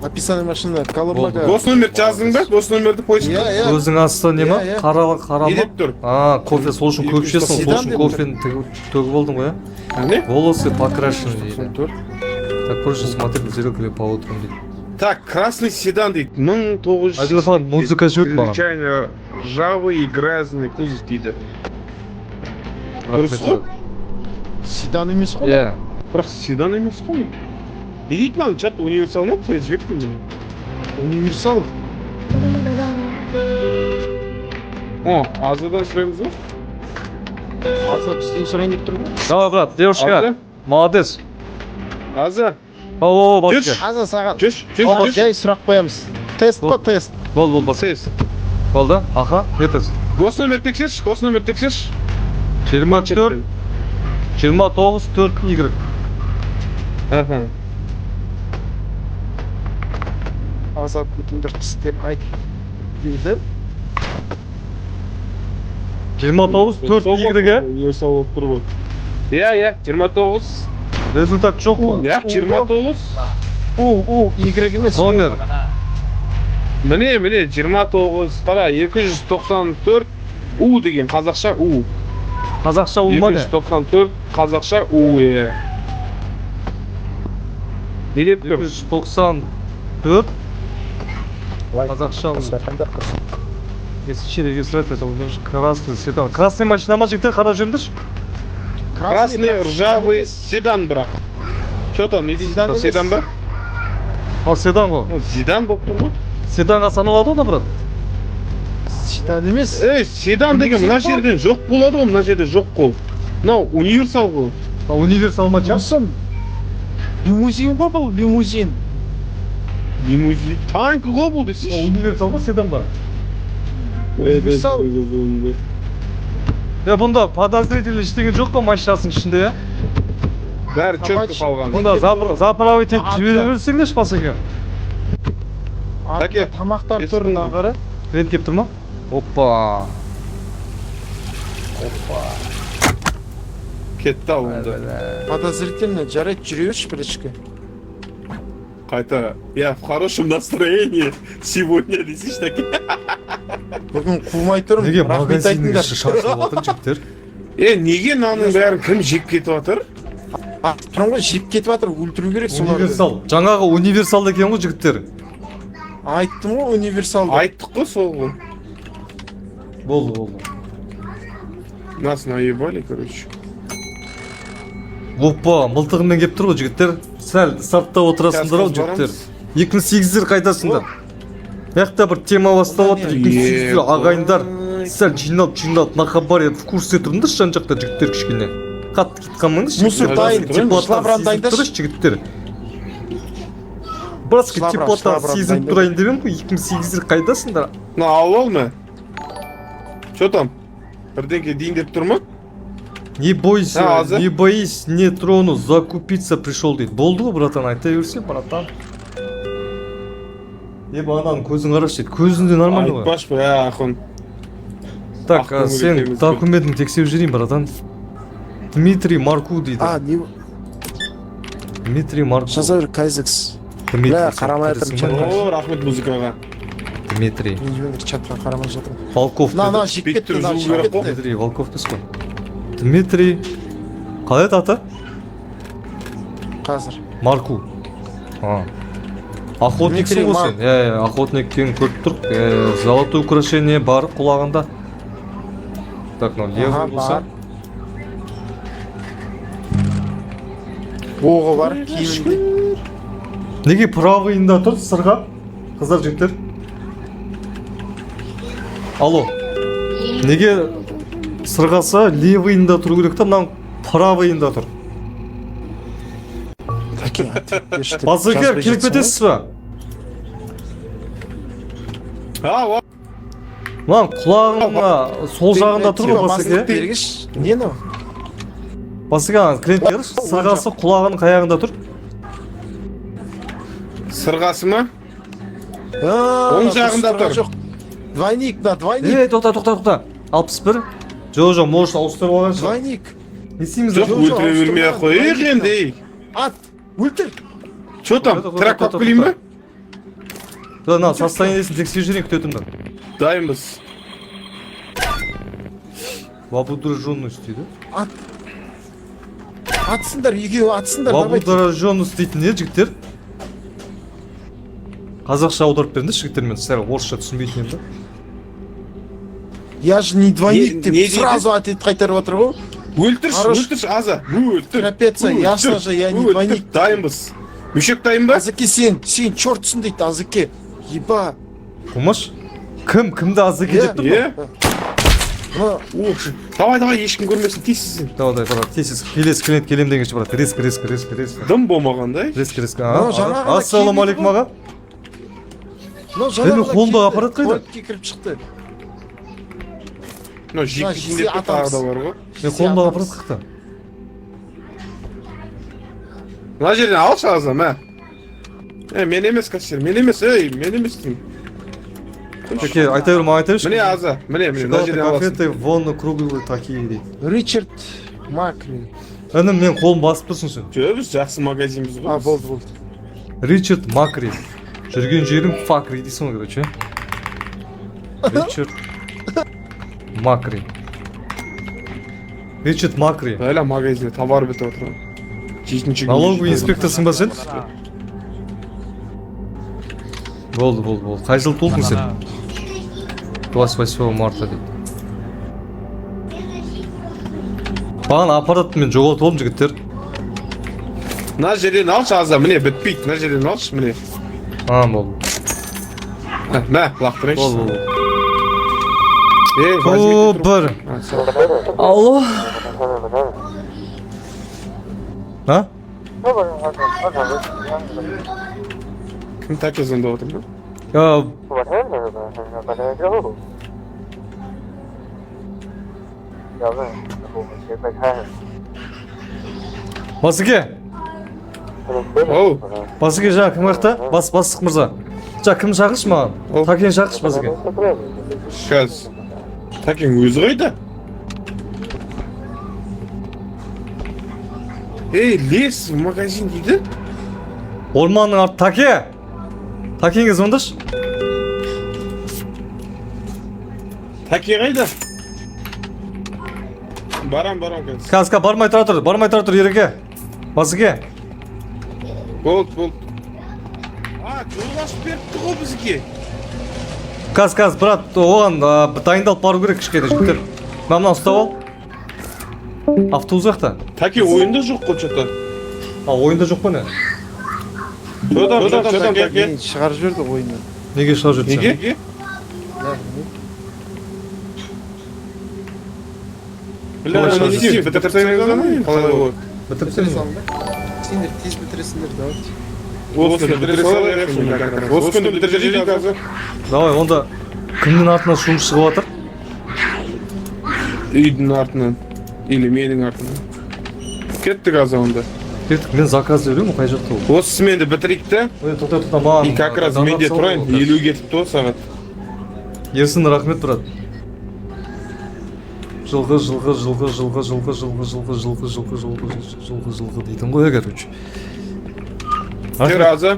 Описание машины, Колымага. Гос номер жаздың ба? Гос номерді поиск. Иә, иә. Көзің астында не ма? Иә, иә. Қара қара Не ма? деп тұр? А, кофе сол үшін көп ішесің, сол Седан үшін деп кофені төгіп алдың ғой, иә? Не? Волосы покрашены дейді. 94. Так, проще смотреть в зеркале по утрам дейді. Так, красный седан дейді. 1900. Әділхан, музыка жіберді маған. Чрезвычайно ржавый и грязный кузов дейді. Дұрыс қой. Седан емес қой. Иә. Бірақ седан емес қой. Не дейді мынау, чат, универсал ма? Қой, жіберіппін мен. Универсал. О, Азадан сұраймыз ғой. Аза бізден сұрайын деп тұр ғой. Давай, брат, девушка, Аза? молодец. Аза. О, о, Жүрші. басеке. Аза, саған Жүрші, жүрші, жүрші. жай сұрақ қоямыз. Тест қой, тест. Бол, бол, бас. Тест. Болды. Аха, не тест? Госномер тексерші, госномер тексерші. 24 29 4 Y. Аха. Аза, көтіңді тістеп айт дейді. 29 4 Y, ә? Универсал болып тұр ғой. Иә, иә, 29. Результат жоқ қой. Иә, 29. У, У, Y емес. Номер. Міне, міне, 29. Қара, 294 У деген қазақша У. Қазақша У ма не? 294 қазақша У, иә. Не деп тұр? 294 қазақша У. Если регистрация, это уже красный седан. Красный машина ма, жігіттер, қарап жүріңдерші. Красный ржавый седан бірақ. Че там, не дейді? Седан емес. Седан ба? Ал седан ғой. Ну, седан болып тұр ғой. Седанға саналады ғой да, брат? Седан емес. Ей, седан деген мына жерден жоқ болады ғой, мына жерде жоқ қой. Мынау универсал ғой. А, универсал ма? Жасым. Лимузин ғой бұл, лимузин. Лимузин. Танк ғой бұл десейші. Универсал ма, седан ба? Универсал. Я, бұнда подозрительный ештеңе жоқ қой машинасының ішінде, иә? Бәрі четко қалған. Бұнда заправить етіп жібере берсеңдерші, басеке. Әке, Тамақтар тұр, мына қара. Клиент келіп тұр ма? Опа. Кетті ал онда. Подозрительно, жарайды, жүре берші, бірішкі. Қайта, я в хорошем настроении сегодня десейші, тәке. Бүгін қумай тұрмын. Неге Рахмет магазиннің айтыңдар. іші шашылып жатыр, жігіттер? Е, неге нанның бәрін кім жеп кетіп жатыр? А, тұрмын ғой, жеп кетіп жатыр, өлтіру керек соларды. Универсал. Жаңағы универсал екен ғой, жігіттер. Айттым ғой, универсал деп. Айттық қой сол ғой. Болды, болды. Нас наебали, короче. Опа, мылтығымен келіп тұр ғой, жігіттер. Сәл сартта отырасыңдар ау, Қазір жігіттер. барамыз. 2008-дер қайдасыңдар? Мына жақта бір тема басталып жатыр. 2008-дер, ағайындар. Сәл жиналып, жиналып, на хабар в курсе тұрыңдаршы жан жақта, жігіттер, кішкене. Қатты кетіп қалмаңдаршы. Мусор дайын, Теплотан швабраны сезініп дайындашы. тұршы, жігіттер. Братский, Швабра, теплотан швабраны сезініп дайында. тұрайын деп едім ғой, 2008-дер қайдасыңдар? Мына алып ал ма? Че там? Бірдеңке дейін деп тұр ма? Не бойся, А, азы? не боись, не трону, закупиться пришел дейді. Болды ғой, братан, айта берсе, братан. Е, ананың көзін қарашы дейді. Көзінде нормально ғой. Айтпашы, бля, ахон. Так, ақ көңіл сен екеуміз. документін тексеріп жіберейін, братан. Дмитрий Марку дейді. А, не Дмитрий Марку. жаза бер, Кайзекс. Дмитрий, Бля, сен қарамай тірісің жатырмын, ба? чатқа. О, рахмет музыкаға. Дмитрий. Мен жіберіңдер, чатқа қарамай жатырмын. Волков Мына, мына деді. жеп Бүйтіп кетті, мына жүру жеп керек қой. кетті. Дмитрий Волков дейсіз ғой. Дмитрий. Қалай еді аты? Қазір. Марку. А. Охотниксің Дмитрий ғой Мар- сен. Иә, иә, охотник екенін көріп тұрық. Золотое украшение бар құлағында. Так, мынау левый Аха, болса. бар. Оғы бар киімінде. Неге правыйында тұр сырға? Қыздар, жігіттер. Алло. Неге сырғасы левыйында тұру керек та, мынаның правыйында тұр? Тәке, ответ берші деп Басекер, жазбай келіп жатсың ғой. кетесіз ба? А, Мынаның құлағына сол жағында тұр ғой, Бастық басеке. бергіш. Не мынау? Басеке, ана клиент келші, сырғасы құлағының қай жағында тұр? Сырғасы ма? А, Оң жағында сырға тұр. жоқ. Двойник, да, двойник. Ей, тоқта, тоқта, тоқта. 61. Жоқ, жоқ, может, ауыстырып алған шығар. Двойник. Не істейміз? Жоқ, жоқ, өлтіре бермей ақ қояйық енді, ей. Ат, өлтір. Че там, Тоқта, трак тоқта, алып келейін ба? Тоқта, мына состояниесін тексеріп жіберейін, күте тұрыңдар. Дайынбыз. В обудраженность дейді. Ат. Атсыңдар, екеуі атсыңдар, В давайте. обудраженность дейтін не, жігіттер? Қазақша аударып беріңдерші, жігіттер, мен сәл орысша түсінбейтін едім да. Я же не двойник Не- деп не дейді? сразу ответ қайтарып отыр ғой. Өлтірші, Хорош. өлтірші, Аза. Өлтір. Торопиться, өлтір, ясно же, я не өлтір. двойник. Дайынбыз. Мүшек дайын ба? Азеке, сен чертсің дейді, Азеке. Еба. Қумаш? Кім, кімді Азеке Иә. деп тұр ма? Е? Мына О, давай, давай, ешкім көрмесін, тез, тез. Давай, давай, брат, тез, тез. Келесі клиент келем дегенше, брат. Резко, резко, резко, резко. Дым болмағандай. Резко, резко. Мынау жаңа ғана Ассалаумағалейкум, келді аға. Мынау Е, жаңа мен ғана қолымдағы келді, аппарат қайда? туалетке кіріп шықты. Мынау Мына жеке жезе тағы атамыз. да бар ғой. Мен қолымдағы аппарат қаяқта? Мына жерден алшы, Аза, мә. Е, мен емес кассир, мен емес, ей, мен емес деймін. Жеке, айта бер, маған айта берші. Міне, Аза, міне, міне, мына Шоколадный жерден аласың. конфеты, вон круглые такие дейді. Ричард Макри. Інім, мен қолым басып тұрсың сен. Жоқ, біз жақсы магазинбіз ғой. А, болды, болды. Ричард Макри. Жүрген жерің факри дейсің ғой, короче. Ричард Макри. Ричард Макри. Бәле, магазинде товар бітіп отыр. Жетінші күн. Налоговый инспекторсың ба сен? Болды, болды, болды. Қай жылы туылдың сен? 28 марта дейді. Бағана аппаратты мен жоғалтып алдым, жігіттер. Мына жерден алшы, Аза, міне, бітпейді. Мына жерден алшы, міне. А, болды. Мә, мә, лақтырайыншы. Болды, болды. Ей, возьмите О, трубку. бір. А, всё. Алло. А? Кім тәке звондап отыр ма? А, Басеке, Оу, Басеке, жаңа кім қаяқта? Бас, бастық мырза. Жаңа кім шақыршы маған? Оу. Тәкені шақыршы, Басеке. Қазір. Тәкең өзі қайда? Ей, лес в магазин дейді. Орманның арты. Тәке! Тәкеңе звондашы. Тәке қайда? Барам, барам қазір. Қазір, қазір, бармай тұра тұр, бармай тұра тұр, Ереке. Басеке. Болды, болды. А, жол ашып беріпті ғой бізге. Қазір, қазір, брат, оған дайындалып бару керек кішкене, жігіттер. Мына, мынаны ұстап ал. Автобус жақта. Тәке ойында жоқ қой что-то. А, ойында жоқ па, не? Че там, че там, Тәке? Мені шығарып жіберді ойыннан. Неге шығарып жіберді сені? Неге? Да, білмеймін. Бля, не істеймін, бітіріп тастаймыз ба, не? Қалай болады? Бітіріп Бітіре тастаймыз ба? салдым ба? Сендер тез бітіресіңдер, давайте. Осы бітіре салайық, как раз. Осы күнді бітіріп жіберейік қазір. Давай, онда кімнің артынан шум шығып жатыр? Үйдің артынан. Или менің артымнан. Кеттік, Аза, онда. Кеттік, мен заказ беремін, қай жақта ол? Осы сменді бітірейік те. Ой, тоқта, тоқта, маған И как раз донат мен де салды тұрайын. ғой қазір. 50 кетіпті ғой сағат. Ерсін, рахмет, брат. Жылқы, жылқы, жылқы, жылқы, жылқы, жылқы, жылқы, жылқы, жылқы, жылқы, жылқы, жылқы дейтін ғой, короче. Кер, Аза.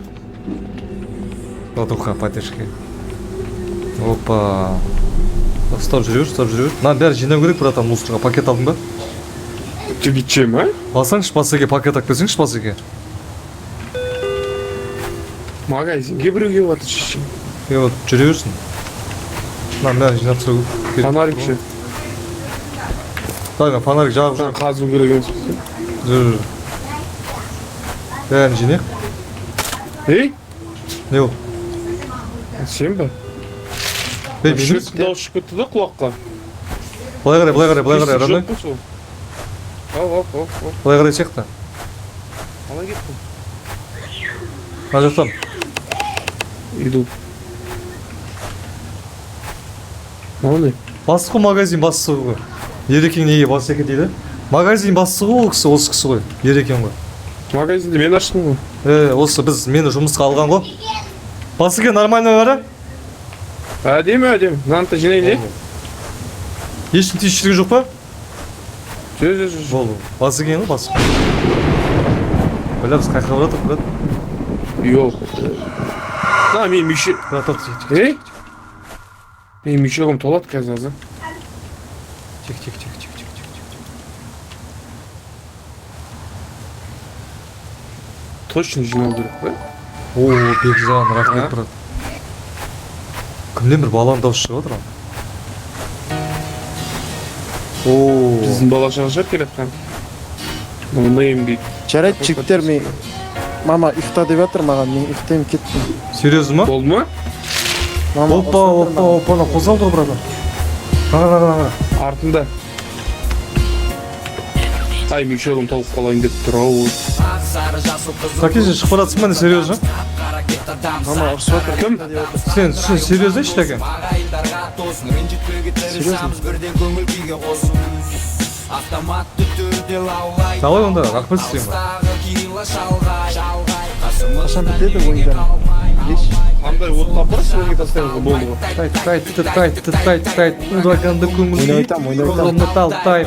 Ладуха, поддержка. Опа. Ұстап жүре бер, ұстап жүре бер. Мынаның бәрін жинау керек, братан, мусорға. Пакет алдың ба? Жігітше ма? Алсаңшы, Басеке, пакет алып келсеңші, Басеке. Магазинге біреу келіп жатыр, шешем. Е, вот, жүре берсін. Мынаның бәрін жинап тастау керек. Фонарик ше. Давай, мен фонарик жағып Мынаны қазу керек емес пе? жүр, жүр. Бәрін жинайық. Ей, Не ол? сен ба? Ей, мен емес. Шөптің дауысы шығып кетті да құлаққа. Былай қарай, былай қарай, былай қарай, Естіп родной. жоқ қой сол. Ал, ал, ал, ал. Былай қарай сияқты. Қалай кеттің? Мына жақтан. Иду. Мынау не? Бастық қой, магазин бастығы ғой. Ерекең неге Басеке дейді? Магазин бастығы ғой ол кісі, осы кісі ғой. Ерекең ғой. Магазинді мен аштым ғой. Е, осы біз мені жұмысқа алған ғой. Басеке, нормально бәрі? Әдемі, әдемі. Мынаны да жинайын, е? Ешкім тиісіп жүрген жоқ па? Жоқ, жоқ, жоқ. Болды. Басекең ғой, бастық. Бля, біз қай жаққа бара жатырмық, брат? Жоқ. На, мен мүше... Брат, тоқта, тихо, тихо, Ей? Менің мешогім толады қазір, Аза. тихо, тихо, тихо, тихо, тихо, тихо, тихо. Точно жинау керек па? О, Бекжан, рахмет, А? брат. Кімнен бір баланың дауысы шығып жатыр. О, Біздің бала шаға шығар келе жатқан. Нейм дейді. Жарайды, жігіттер, мен мама ұйықта деп жатыр маған, мен ұйықтаймын, кеттім. Серьезно ма? Болды ма? Мама Опа, ұрсып жатыр опа, маған. опа, ана қозғалды ғой, братан. Қара, қара, қара. Артында. Ай, мешогім толып қалайын деп тұр ау. Сәке, сен шығып бара жатсың ба, не, серьезно? Мама ұрысып жатыр. Кім? Сен серьезно ше, Тәке? Серьезно? Давай онда, рахмет сізге. Қашан бітеді ойындар? Білесіз? Қандай отқа апарасың, өзіңе тастаймыз ғой, болды ғой. Тайт, тайт, тайт, тайт, тайт, ураганды көңіл Ойнап айтамын, ойнап айтамын. Талтай.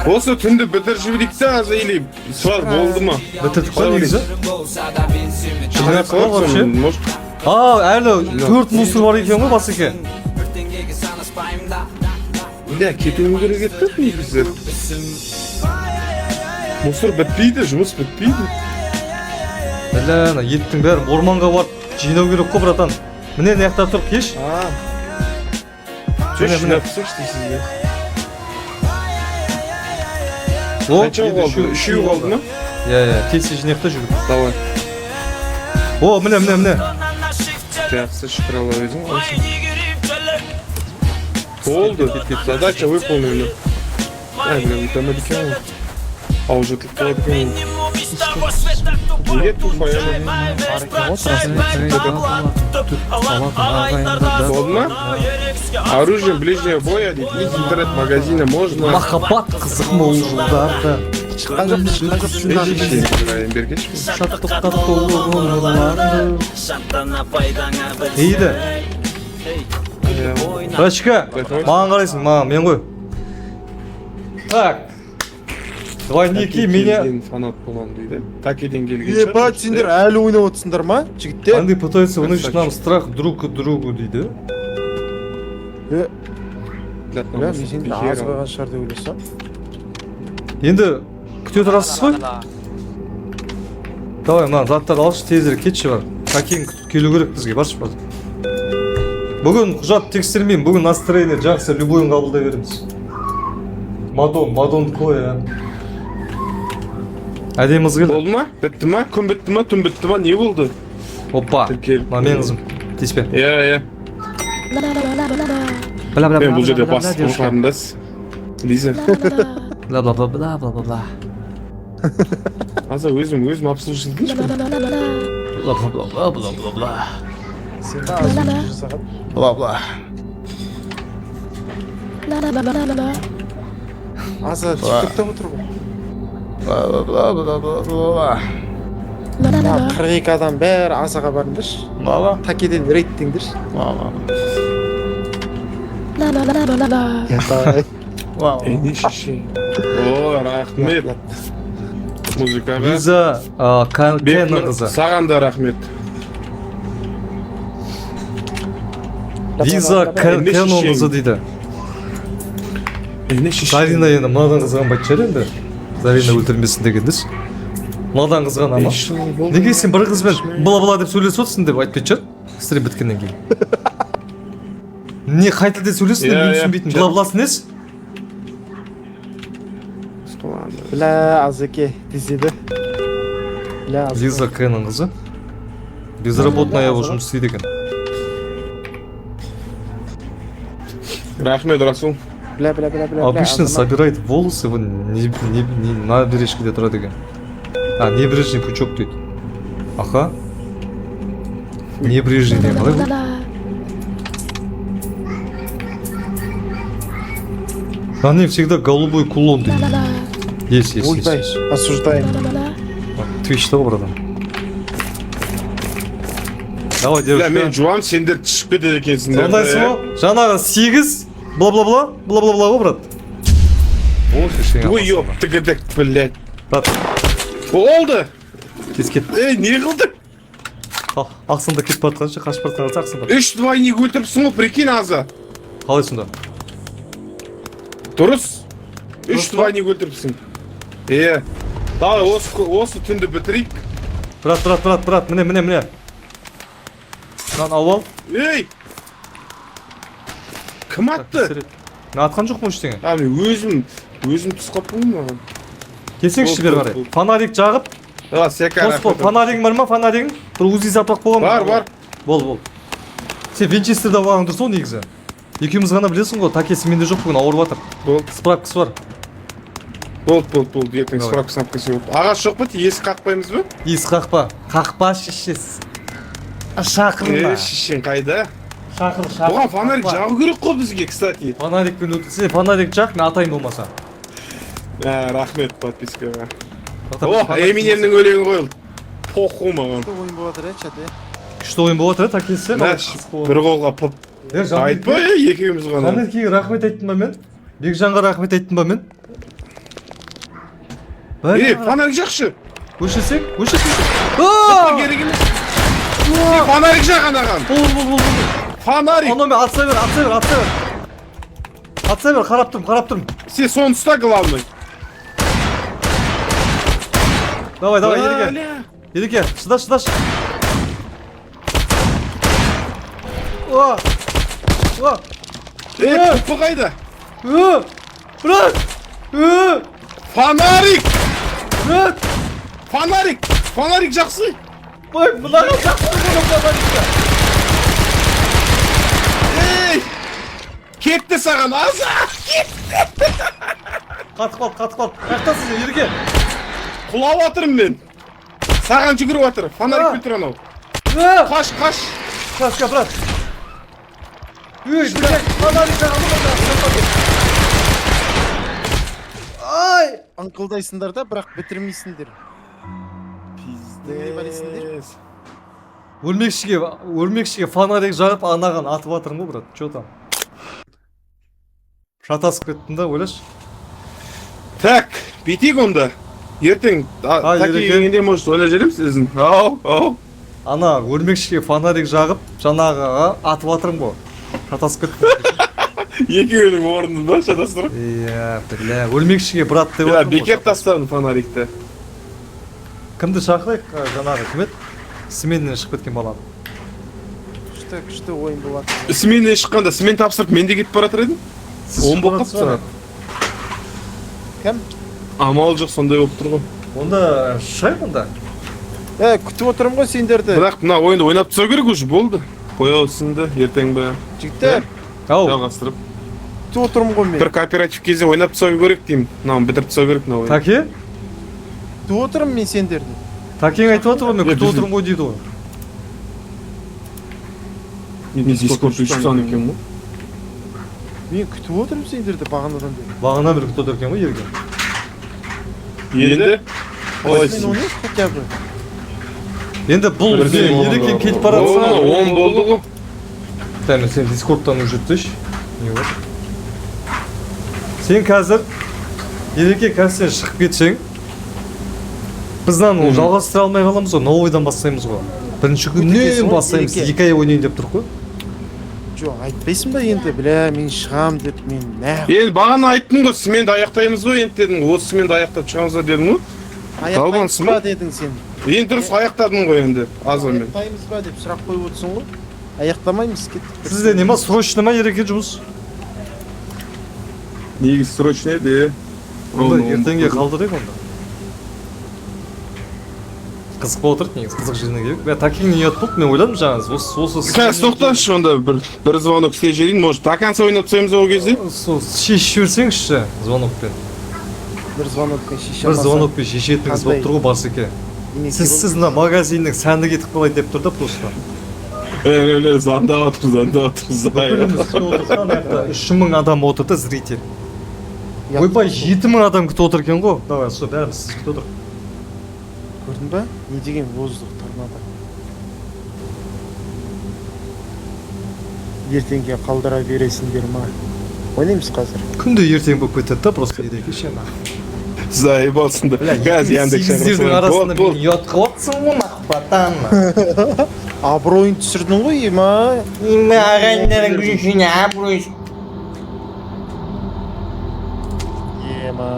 Осы түнді бітіріп жіберейік та, аза, или сразу болды ма? Бітірдік қой негізі. Жинап Қалай вообще? қалады, может. А, әлі төрт мусор бар екен ғой, басеке. Бля, кетуім керек еді да негізі. Мусор бітпейді, жұмыс бітпейді. Бля, ана еттің бәрін орманға барып жинау керек қой, братан. Міне, мына жақта тұр, кеш. А, Все, Міне, міне. жинап тастайықшы дейсіз бе? О, Қанша қалды? Үшеу қалды ма? Иә, тез жинайық та жүгір. Давай. О, міне, міне, міне. Жақсы, шүкір Алла, өзің қалайсың? Болды. Задача выполнена. Ай, бля, өтемеді екен ғой. Ауыз жыртылып қалады екен ғой. Неге туфая? Болды ма? Оружие ближнего боя дейді. Из интернет-магазина можно. Махаббат қызық мол жылдарда. Шыққан жоқпыз, шыққан жоқпыз. Бергеші. Шаттыққа толы ғұмырларды. Дейді. Рачка, маған қарайсың, маған, мен ғой. Так. Двойники меня. Фанат боламын дейді. Такеден келген шығар. Ебать, сендер әлі ойнап отырсыңдар ма, жігіттер? Анды пытается внушить нам страх друг к другу дейді. Е, бля, мен сенді аз қойған шығар деп ойласам. Енді күте тұрасыз ғой? Давай, мына заттарды алшы, тезірек кетші, бар. Такең күтіп келу керек бізге, баршы, бар. Бүгін құжат тексермеймін, бүгін настроение жақсы, любойын қабылдай береміз. Мадон, Мадон қой, а. Әдемі қыз келді. Болды ма? Бітті ма? Күн бітті ма? Түн бітті ма? Не болды? Опа. Тіркеліп. Мына менің қызым. Тиіспе. Иә, иә. Бла бла Мен бұл жерде бастық қарындас. Лиза. Бла бла бла бла бла бла бла. Аза, өзім обслуживать етейінші. Бла бла бла бла бла бла бла. Сенді аз жасаған. Бла бла. Аза тиктокта отыр ғой. Бла бла бла бла бла. Мына 42 адам бәрі Азаға барыңдаршы. Бла Такеден рейттеңдерші. бла бла. Давай. Ей, не шеше. О, рахмет. Музыкаға. Лиза, Кеннің Бекнұр, қызы. саған да рахмет. Лиза Енді Кеннің шешең. қызы дейді. Ей, не шеше. Зарина енді мынадан қызғанбайтын шығар енді. Зарина өлтірмесін дегенді ше. Мынадан қызғана ма? Неге сен бір қызбен бла бла деп сөйлесіп отырсың деп айтпайтын шығар. Стрим біткеннен кейін. Не, қай тілде сөйлесің, Иә, мен иә. түсінбейтін. Бла бласы несі? Бля, Азеке дезеді. Бля, Азеке. Лиза Кеннің қызы. Безработная болып жұмыс істейді екен. Рахмет, Расул. Бля, бля, бля, бля, бля. Обычно Азамат. собирает волосы, вон не на бережкеде тұрады екен. А, небрежный пучок дейді. Аха. Небрежный деген қалай бұл? На ней всегда голубой кулон дейді. Есть, есть, есть. Ойбай, Есть. осуждаем. Твичта ғой, братан. Давай, Бля, девушка. мен жуам, сендер түсіп кетеді екенсіңдер. Сондайсың ғой? Жаңағы сегіз бла бла бла бла бла бла ғой, брат. Ой, ёптігідік, блядь. Брат, Болды. тез кет. Ей, не қылдың? Ақсында кетіп бара жатқанша, қашып бара жатқан ақсында. Үш двойник өлтіріпсің ғой, прикинь, Аза. Қалай сонда? Дұрыс. Үш Дұрыс па? двойник өлтіріпсің. Иә. Давай, осы түнді бітірейік. Брат, брат, брат, брат, міне, міне, міне. Мынаны алып ал. Ей! Кім атты? Мен атқан жоқпын ештеңе. А, мен өзім түсіп қалыппын ғой маған. Келсеңші бері қарай. Болды. Фонарик жағып, А, сека, қосып қой. Фонаригің бар ма, фонаригің? Бір УЗИ сатып алып қойған Бар, бар. Болды, болды. Сен винчестерді алған дұрыс ғой негізі. Екеуміз ғана, білесің ғой, такесі менде жоқ, бүгін ауырып жатыр. Болды. Справкасы бар. Болды, болды, болды. Ертең Давай. справка справкасы болды. Ағаш жоқ па? Есік қақпаймыз ба? Есік қақпа. Қақпа, шешесі. Шақырма. Е, шешең қайда? Шақыр, шақыр. Бұған фонарик Қақпа. жағу керек қой бізге, кстати. Фонарикпен өт. Сен фонарик жақ, мен атайын болмаса. Ә, рахмет подпискаға. Братан, О, фонарик. Эминемнің өлеңі қойылды. Похуй маған. Күшті ойын болып жатыр, иә, чат, иә. Күшті ойын болып жатыр, такесі. Мә, бір қолға пып. Е, Айтпа, е, екеуміз ғана. Жанеркеге рахмет айттым ба мен? Бекжанға рахмет айттым ба мен? Е, фонарик жақшы. Өшірсек, өшірсек. Аа! Керек емес. Е, фонарик жақ анаған. Бол, бол, бол, бол. Фонарик. Анау мен атса бер, атса бер, атса бер. Атса бер, қарап тұрмын, қарап тұрмын. Сен соны ұста, главный. Давай, давай, Ереке. Бля. Ереке, шыда, шыда. О! О! Е, пупы қайда? Ö! Брат! Ö! Фонарик! Брат! Фонарик! Фонарик жақсы. Ой, мынаған жақсы ғой фонарикті. Ей! Кетті саған, аза! Қатып қалды, қатып қалды. Қаяқтасың сен, Ереке? Құлап жатырмын мен. Саған жүгіріп жатыр. Фонарик тұр анау. Ö! Қаш, қаш. Қаш, брат. Үй, блядь, фонарик жағалым. Ай! Аңқылдайсыңдар да, бірақ бітірмейсіңдер. Пиздец. Өрмекшіге фонарик жағып, анаған атып жатырмын ғой, брат. Че там? Шатасып кеттім да, ойлашы. Так, бүйтейік онда. Ертең А, таки Ереке. келгенде, может, ойлап жібереміз өзін. Ау, ау. Ана өрмекшіге фонарик жағып, жаңағыға атып жатырмын ғой. Шатасып кеттім. Екеуінің орнында шатастырып. Иә, бля, өрмекшіге брат деп Я жатырмын ғой. бекер тастадым фонарикті. Кімді шақырайық, жаңағы кім еді? Сменнен шығып кеткен баланы. Күшті, күшті ойын болып жатыр. Сменнен шыққанда смен тапсырып мен де кетіп бара жатыр едім. Сіз Он болып шығып қалыпты сағат. Кім? Амал жоқ, сондай болып тұр ғой. Онда шығайық онда. Е, күтіп отырмын ғой сендерді. Бірақ мына ойынды ойнап тастау керек уже, болды. Қоя да ертең бе Жігіттер, Ау, жалғастырып. күтіп отырмын ғой мен. Бір кооператив кезде ойнап тастау керек деймін. Мынаны бітіріп тастау керек мына ойынды. Таке? Күтіп отырмын мен сендерді. Такең айтып отыр ғой, мен Е, күтіп біздің- отырмын ғой дейді ғой. Мен Дискорд өшіп тастаған екен ғой. Мен күтіп отырмын сендерді бағанадан бері. Бағана бері күтіп отыр екен ғой, Ерке. Енді ой, Мен ойнайық хотя бы. Енді бұл Бірден не, он Ереке болды. кетіп бара жатса. Он болды ғой. Тәне, сен Дискордтан өшіртсейші. Не болды? Сен қазір Ереке, қазір сен шығып кетсең, біз мынаны жалғастыра алмай қаламыз ғой, новыйдан бастаймыз ғой. Бірінші күннен Өтекесің ғой, бастаймыз, Ереке. 2 ай ойнайын деп тұрық қой. Жоқ, айтпайсың ба енді, бля, мен шығам деп, мен нах. Енді бағана айттым ғой, сменді аяқтаймыз ғой енді дедің. Осы сменді аяқтап шығамыз ба дедің ғой. Аяқтаймыз Долбансың ба ба? дедің сен. Енді дұрыс аяқтадың ғой енді азанмен. Аяқтаймыз ба деп сұрақ қойып отырсың ғой. Аяқтамаймыз, кеттік. Сізде не ма, срочно ма, Ереке, жұмыс? Негізі срочно еді. Онда ертеңге қалдырайық онда. Қызық болып отырды негізі, қызық жеріне келіп. Бә, такең не ұят болды, мен ойладым жаңа, осы Қазір тоқтаңызшы онда, бір звонок істеп жіберейін, может, до конца ойнап тастаймыз ол кезде. Сол шешіп жіберсеңізші звонокпен. Бір звонокпен шеше Бір алмасаң, звонокпен шешетініңіз Қандай? болып тұр ғой, Барсеке. неге Сіз мына магазиннің сәні кетіп қалайын деп тұр да просто. Е, звондап отыр, звондап отыр. 3000 адам отырды зритель. Ұят Ойбай, болды. 7000 адам күтіп отыр екен ғой. Давай, сол бәріміз сіз күтіп отыр. Көрдің ба? Не деген воздух торнадо. Ертеңге қалдыра бересіңдер ма? Ойнаймыз қазір. Күнде ертең болып кетеді да просто, Ереке ше. Заебалсың да. Қазір Яндекс Сегіздердің шақырып арасында болды, мен ұят қылыпсың ғой, нах, братан. Абыройын түсірдің ғой, ема. Ема, ағайындардың күшіне абырой. Ема.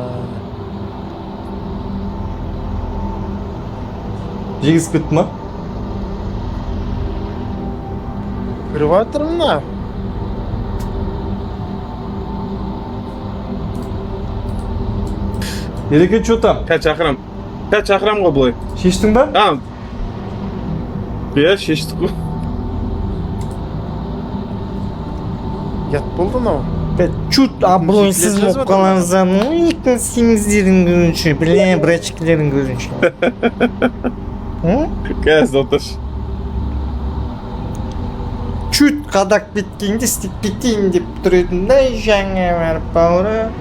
Жеңісіп кетті ма? Кіріп жатыр мына. Ереке, че там? Қазір шақырам. Қазір шақырам ғой былай. Шештің ба? А. Иә, шештік қой. Ұят болды мынау. Чуть абыройсыз Жазып болып қаламыз. Ну, екі семіздердің көзінше, бля, брачкілердің көзінше. М? Қазір отыршы. Чуть қадап кеткенде істеп кетейін деп тұр едім да, жаңа барып, бауырым.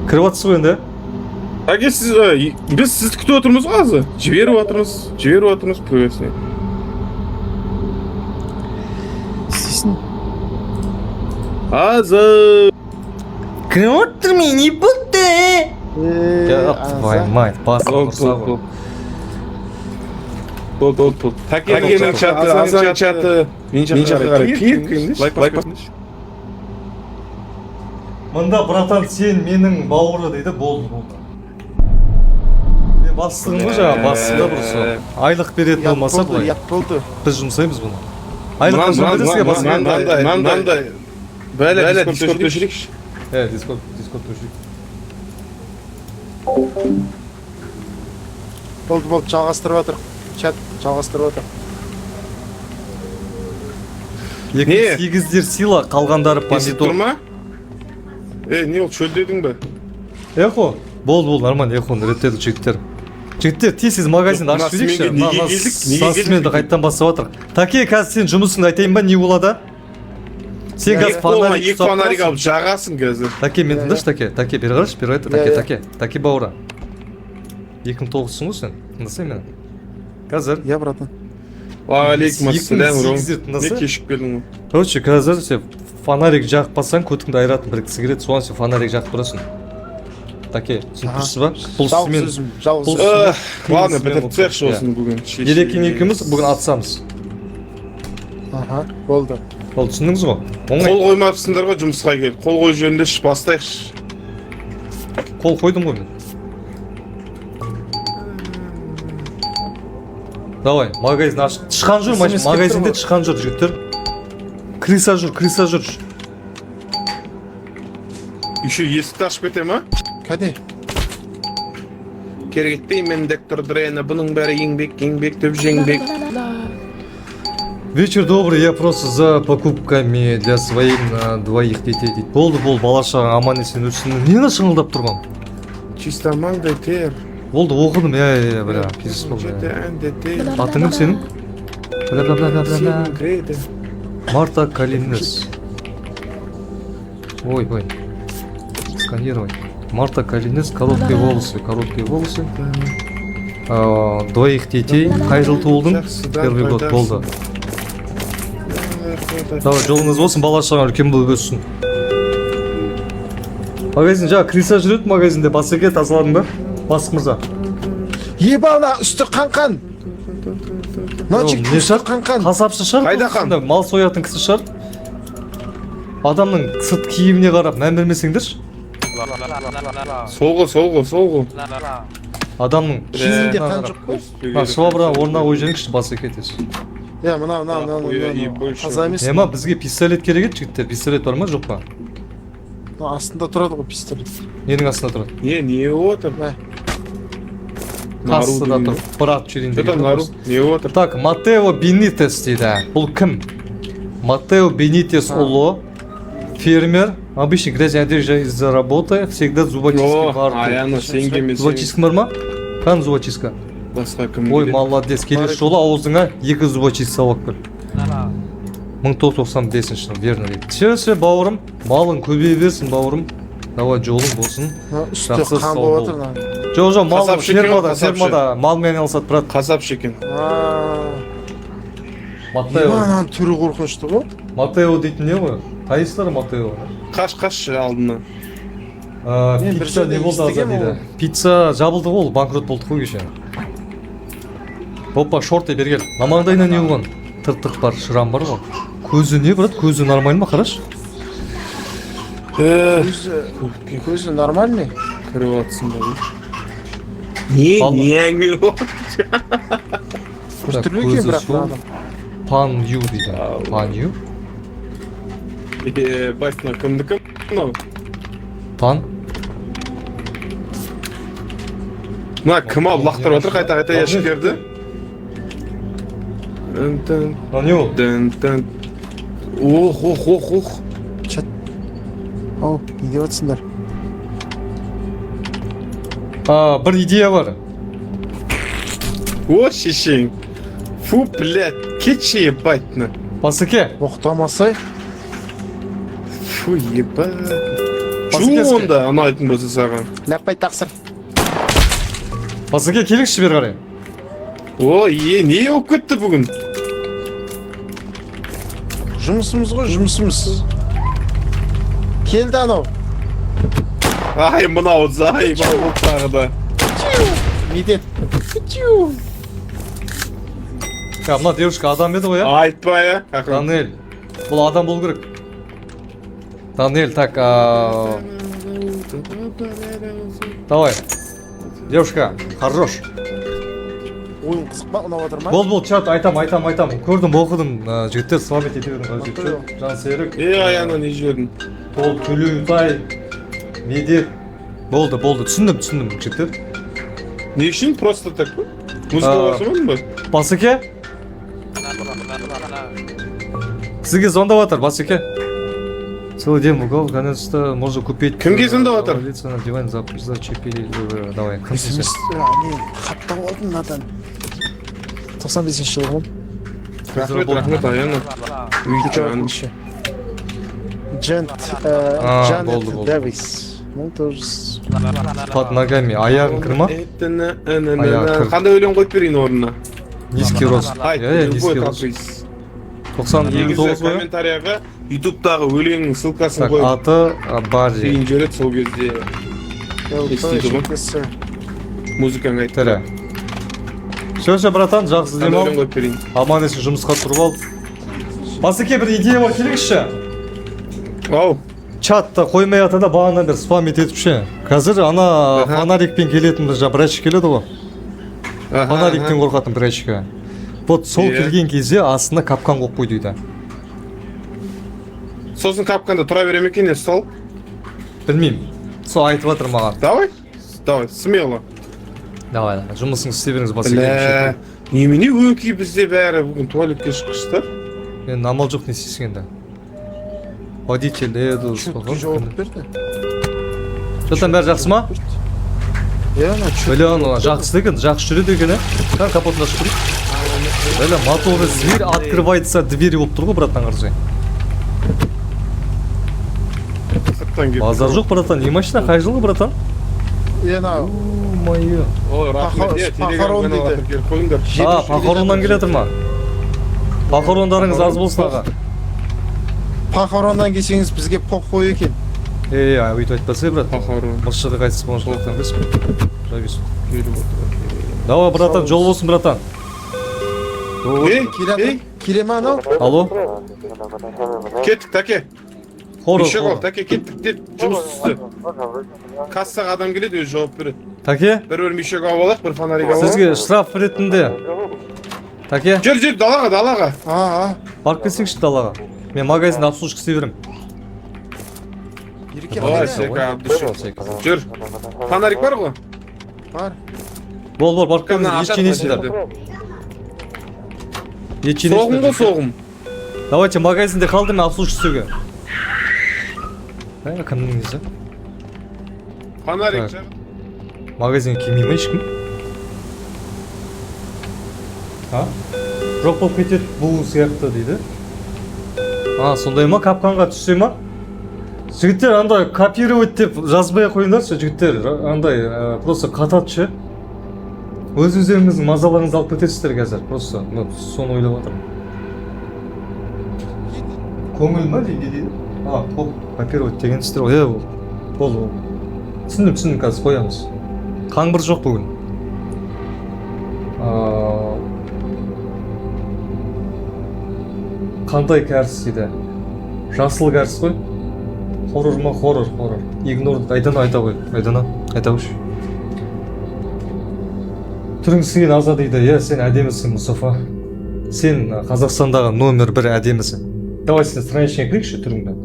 Кіріп жатсыз ғой енді? Әке, сіз, біз сізді күтіп отырмыз ғой қазір. Жіберіп жатырмыз, жіберіп жатырмыз привесіне. Істейсің. Азы. Кіріп отырмын, не болды? Ёб твою мать, басым Болды, ұрса болды, ғой. болды. Болды, болды, болды. Такенің чаты, Азаның чаты. Мен жаққа қарай. Киіп, лайк басыңдаршы. Мында, братан, сен менің бауыры дейді, болды, болды. Мен бастығым ғой жаңа, бастығы да бір сол. Айлық беретін Ұят болмаса болды, былай. ұят болды. Біз жұмсаймыз бұны. Айлық қашан бересіз басқа? Мынандай, мынандай. Бәле, Дискорд өшірейікші. Е, Дискорд, Дискорд өшірейік. Болды, болды, жалғастырып жатыр. Чат жалғастырып жатыр. Екі Не? сегіздер сила, қалғандары Естіп помидор. тұр ма? Е, не ол, шөлдедің бе? Эхо. Болды, болды, нормально, эхоны реттедік, жігіттер. Жігіттер, тез тез магазинді Мына ашып жіберейікші. сменге неге келдік? Неге келдік? Сасменді қайтадан бастап жатыр. Таке, қазір сен жұмысыңды айтайын ба, не болады? Сен қазір Екі қолыңа фонарик екі ұстап фонарик тұрасың. алып жағасың қазір. Таке, мен Иә, тыңдашы, Таке, Таке, бері қарашы, бері қарай, Иә, Таке, иә. Таке, Таке бауыры. 2009-сың ғой сен, тыңдасай мені. Қазір, Иә, братан. Уағалейкум ассалям, Ром. 2008-дер тыңдаса. Не кешігіп келдің ғой? Короче, қазір сен фонарик жақпасаң, көтіңді айыратын бір кісі келеді, соған сен фонарик жағып тұрасың. Таке, түсініп Аха. тұрсыз ба? Бұл Жалғыз сізмен өзім, жалғыз бұл өзім. Эх, ладно, Қиын бітіріп болып тастайықшы тұр. осыны бүгін. Ерекең екеуміз бүгін атысамыз. Аха, болды. Ол түсіндіңіз ғой? Оңай. Қол қоймапсыңдар ғой жұмысқа келіп. Қол қойып жіберіңдерші, бастайықшы. Қол қойдым ғой мен. Давай, магазин аш. Тышқан жүр, SMS келіп магазинде тұр ғой. тышқан жүр, жігіттер. Крыса жүр, крыса жүр. Еще есікті ашып кете ма? Кәне. Керек етпеймін доктор Дрена, бұның бәрі еңбек, еңбек деп жеңбек. Вечер добрый, я просто за покупками для своих двоих детей дейді. Болды, болды, бала шағаң аман есен өссін. Нені шыңылдап тұрған? Чисто маңдай тер. Болды, оқыдым, иә, иә, иә, бля, пиздец болды. Жеті Иә. әнде тер. Атың кім сенің? Бля, бля, бля, бля, бля, бля. Сен кіреді. Марта Калинес. Ой, ой. Сканировать. Марта Калинес, короткие волосы, короткие волосы. Двоих детей. Қай жыл туылдың? Жақсыдан Первый год пайдасың. болды. Давай, жолыңыз болсын, бала шағаң үлкен болып өссін. Магазин жаңа крыса жүреді магазинде, басеке тазаладың ба? Бастық мырза. Еба, мына үсті қан-қан. Мына Ол жігіттің не үсті шығар? қан-қан. Қасапшы шығар. Қайда қан? Сонда мал соятын кісі шығар. Адамның сырт киіміне қарап мән бермесеңдерші. Сол ғой, сол ғой, сол ғой. Адамның Киімінде киіміне қан қарап. жоқ қой. Мына швабра орнына қойып жіберіңізші, басеке тез. Иә, мына, мына, мына, Охуя, мына, и мына. больше. Таза емес. Ема, бізге пистолет керек еді, жігіттер. Пистолет бар ма, жоқ па? Мына астында тұрады ғой пистолет. Ненің астында тұрады? Не, не отыр? Мә. Нару Кассада деген. тұр. Бір атып жіберейін Что там деген. Нару? Не отыр? Так, Матео Бенитес дейді. Бұл кім? Матео Бенитес ұлы, фермер, обычный грязный одежда из-за работы, всегда зубочистка О, во рту. Аяна, сен келмесең Зубочистка бар ма? Қан зубочистка? басқа кім Ой, келеді? молодец. Келесі жолы аузыңа екі зубочистка салып кір. 1995 жыл, верно дейді. Все, все, бауырым, малың көбейе берсін, бауырым. Давай, жолың болсын. Мына үсті Жақсы, қан сау болып бол. жатыр мына. Жоқ, жоқ, мал Қасапшы екен ғой, фермада, қасапшы. фермада малмен айналысады, брат. Қасапшы екен. Аа. Матео. Мынаның түрі қорқынышты ғой. Матео дейтін не ғой? Танисыздар Матео? Қаш, қашшы алдынан. Мен бір Пицца жерде не болды аза естігем дейді. ол. Пицца жабылды ғой, ол банкрот болдық қой кеше. Опа, шорты бері кел. Мына маңдайына не болған? Тыртық бар, шрам бар ғой. Көзі не, брат? Көзі нормально ма? Қарашы. Көзі, көзі нормальный. Кіріп жатсың ба? Не, Ал- не әңгіме ол? Біртүрлі екен Көзі бірақ сол. мына адам. Пан Ю дейді. Ау. Пан Ю? Е, бас, мына кімдікі мынау? Пан? Мына кім алып лақтырып жатыр қайта қайта ящиктерді? Тын, Мынау не ол? тын, тын. Ох, ох, ох, ох. Чат. Ау, не деп жатсыңдар? А, бір идея бар. О, шешең. Фу, блядь, кетші, ебать, на. Басеке. Боқтамасай. Фу, ебать. Жу Басеке. онда, ұнайтын болса саған. Ләппай тақсыр. Басеке, келіңізші бері қарай. О, е, не болып кетті бүгін? Жұмысымыз ғой, жұмысымыз. Келді анау. Ай, мынау заебал болды тағы да. Медет. Я, мына девушка адам еді ғой, иә? Айтпа, иә. Ақырын. Данель. Бұл адам болу керек. Данель, так, а, давай. Девушка, хорош. Ойын қызық па, ұнап жатыр ма? Болды, болды, чат, айтам, айтам, айтам. Көрдім, оқыдым. Жігіттер, слабить ете берің, қажет жоқ. Жансерік. Е, аяна не жібердің? Бол, Төлеутай, Медет. Болды, болды, түсіндім, түсіндім, жігіттер. Не үшін просто так па? Музыка А. қосылмадың ба? Басеке? Сізге звондап жатыр, Басеке. Целый день в угол, наконец-то можно купить. Кімге звондап жатыр? Лица на диван зачепили. Давай, кімсің сен? SMS, не, хат тауып алдым мынадан. 95 жылғы ғой. Рахмет, рахмет, Аяна. Төртінші. Джент, А, Джанет болды, болды. Дэвис. 1900. Под ногами. Аяғың кір ма? Аяғы кір. Қандай өлең қойып берейін орнына? Низкий рост. Айт, Иә, иә, любой низкий рост. каприз. 90 Негізі 59 ғой. комментарияға ютубтағы өлеңнің ссылкасын Так, қойып аты Барри. кейін жібереді, сол кезде естиді ғой. Музыкаңа айт. Тірі. Все, все, братан, жақсы Қандай демал. өлең қойып берейін? Аман есен жұмысқа тұрып ал. Басеке, бір идея бар, келіңізші. Ау, Чатта қоймай жатыр да, бағанадан бері спам етіп ше. Қазір ана фонарикпен келетін бір врач келеді ғой. Фонарикпен қорқатын врачка. Вот сол келген кезде астына капкан қойып қой дейді. Сосын капканда тұра бере ме екен, не сол? Білмеймін. Сол айтып жатыр маған. Давай, давай, смело. Давай, давай, жұмысыңызды істей беріңіз, Басеке. Бля, немене өңкей бізде бәрі бүгін туалетке шыққыштар? Енді амал жоқ, не істейсің енді. Водитель Эду. Четкий жауап берді. Что там, бәрі жақсы ма? Иә, ана чет. Бля, ана жақсы екен, жақсы жүреді екен, ә? Кән, капотын ашып көрейік. Бля, моторы зверь, открывается дверь болып тұр ғой, братан, қарасай. Сырттан келіп. Базар жоқ, братан, не машина, қай жылғы, братан? Иә, ана Мое. Ой, рахмет, иә, Похорон телеграм дейді. каналға тіркеліп қойыңдар. А, похороннан келе жатыр ма? Похорондарыңыз аз болсын, аға. Похороннан келсеңіз, бізге похуй екен. Ей, ай, өйтіп айтпасай, брат. Похорон. Мыршығы қайтыс болған жылдықтан емес пе? Жабис. Келіп отыр. Давай, братан, жол болсын, братан. Ей, Келе ей, келе ма анау? Алло? Кеттік, тәке. Хоррор, Еще хоррор. қол, тәке, кеттік деп жұмыс түсті. Кассаға адам келеді, өзі жауап береді. Тәке, Бір бір мешок алып алайық, бір фонарик алып алайық. сізге штраф ретінде. Тәке, Жүр, жүр, далаға, далаға. А, а. барып келсеңші далаға. Мен магазинде обслужка істей беремін. Ереке Ой, қайда? сека, абдышы. Жүр. Фонарик бар ғой? Бар. Бол, бол, барып Мына келіңіздер, ет ашады жинайсыңдар. мына Ет жерде. Соғым жинайсыңдар. ғой, соғым. Давайте, магазинде қалдым мен обслужка істеуге. Ә, кімнің несі? Фонарик. Так. Магазинге келмей ма ешкім? А? Жоқ болып кетеді бұл сияқты дейді. А, сондай ма? Капканға түссе ма? Жігіттер, андай копировать деп жазбай ақ қойыңдаршы, жігіттер. Андай, просто қатады ше. Өз өздеріңіздің мазаларыңызды алып кетесіздер қазір. Просто, ну, соны ойлап жатырмын. Көңіл ма дейді дейді? А, ол копировать деген сіздер ғой. Иә, ол. Болды, болды. Түсіндім, түсіндім, қазір қоямыз. Қаңбыр жоқ бүгін. Аа, қандай кәріс дейді? Жасыл кәріс қой. Хоррор ма? Хоррор, хоррор. Игнор. Айдана, айта ғой. Айдана, айта қойшы. Түрің сүйген аза дейді. Иә, сен әдемісің, Мұстафа. Сен Қазақстандағы номер бір әдемісің. Давай, сен страничкаңа кірейікші түріңді.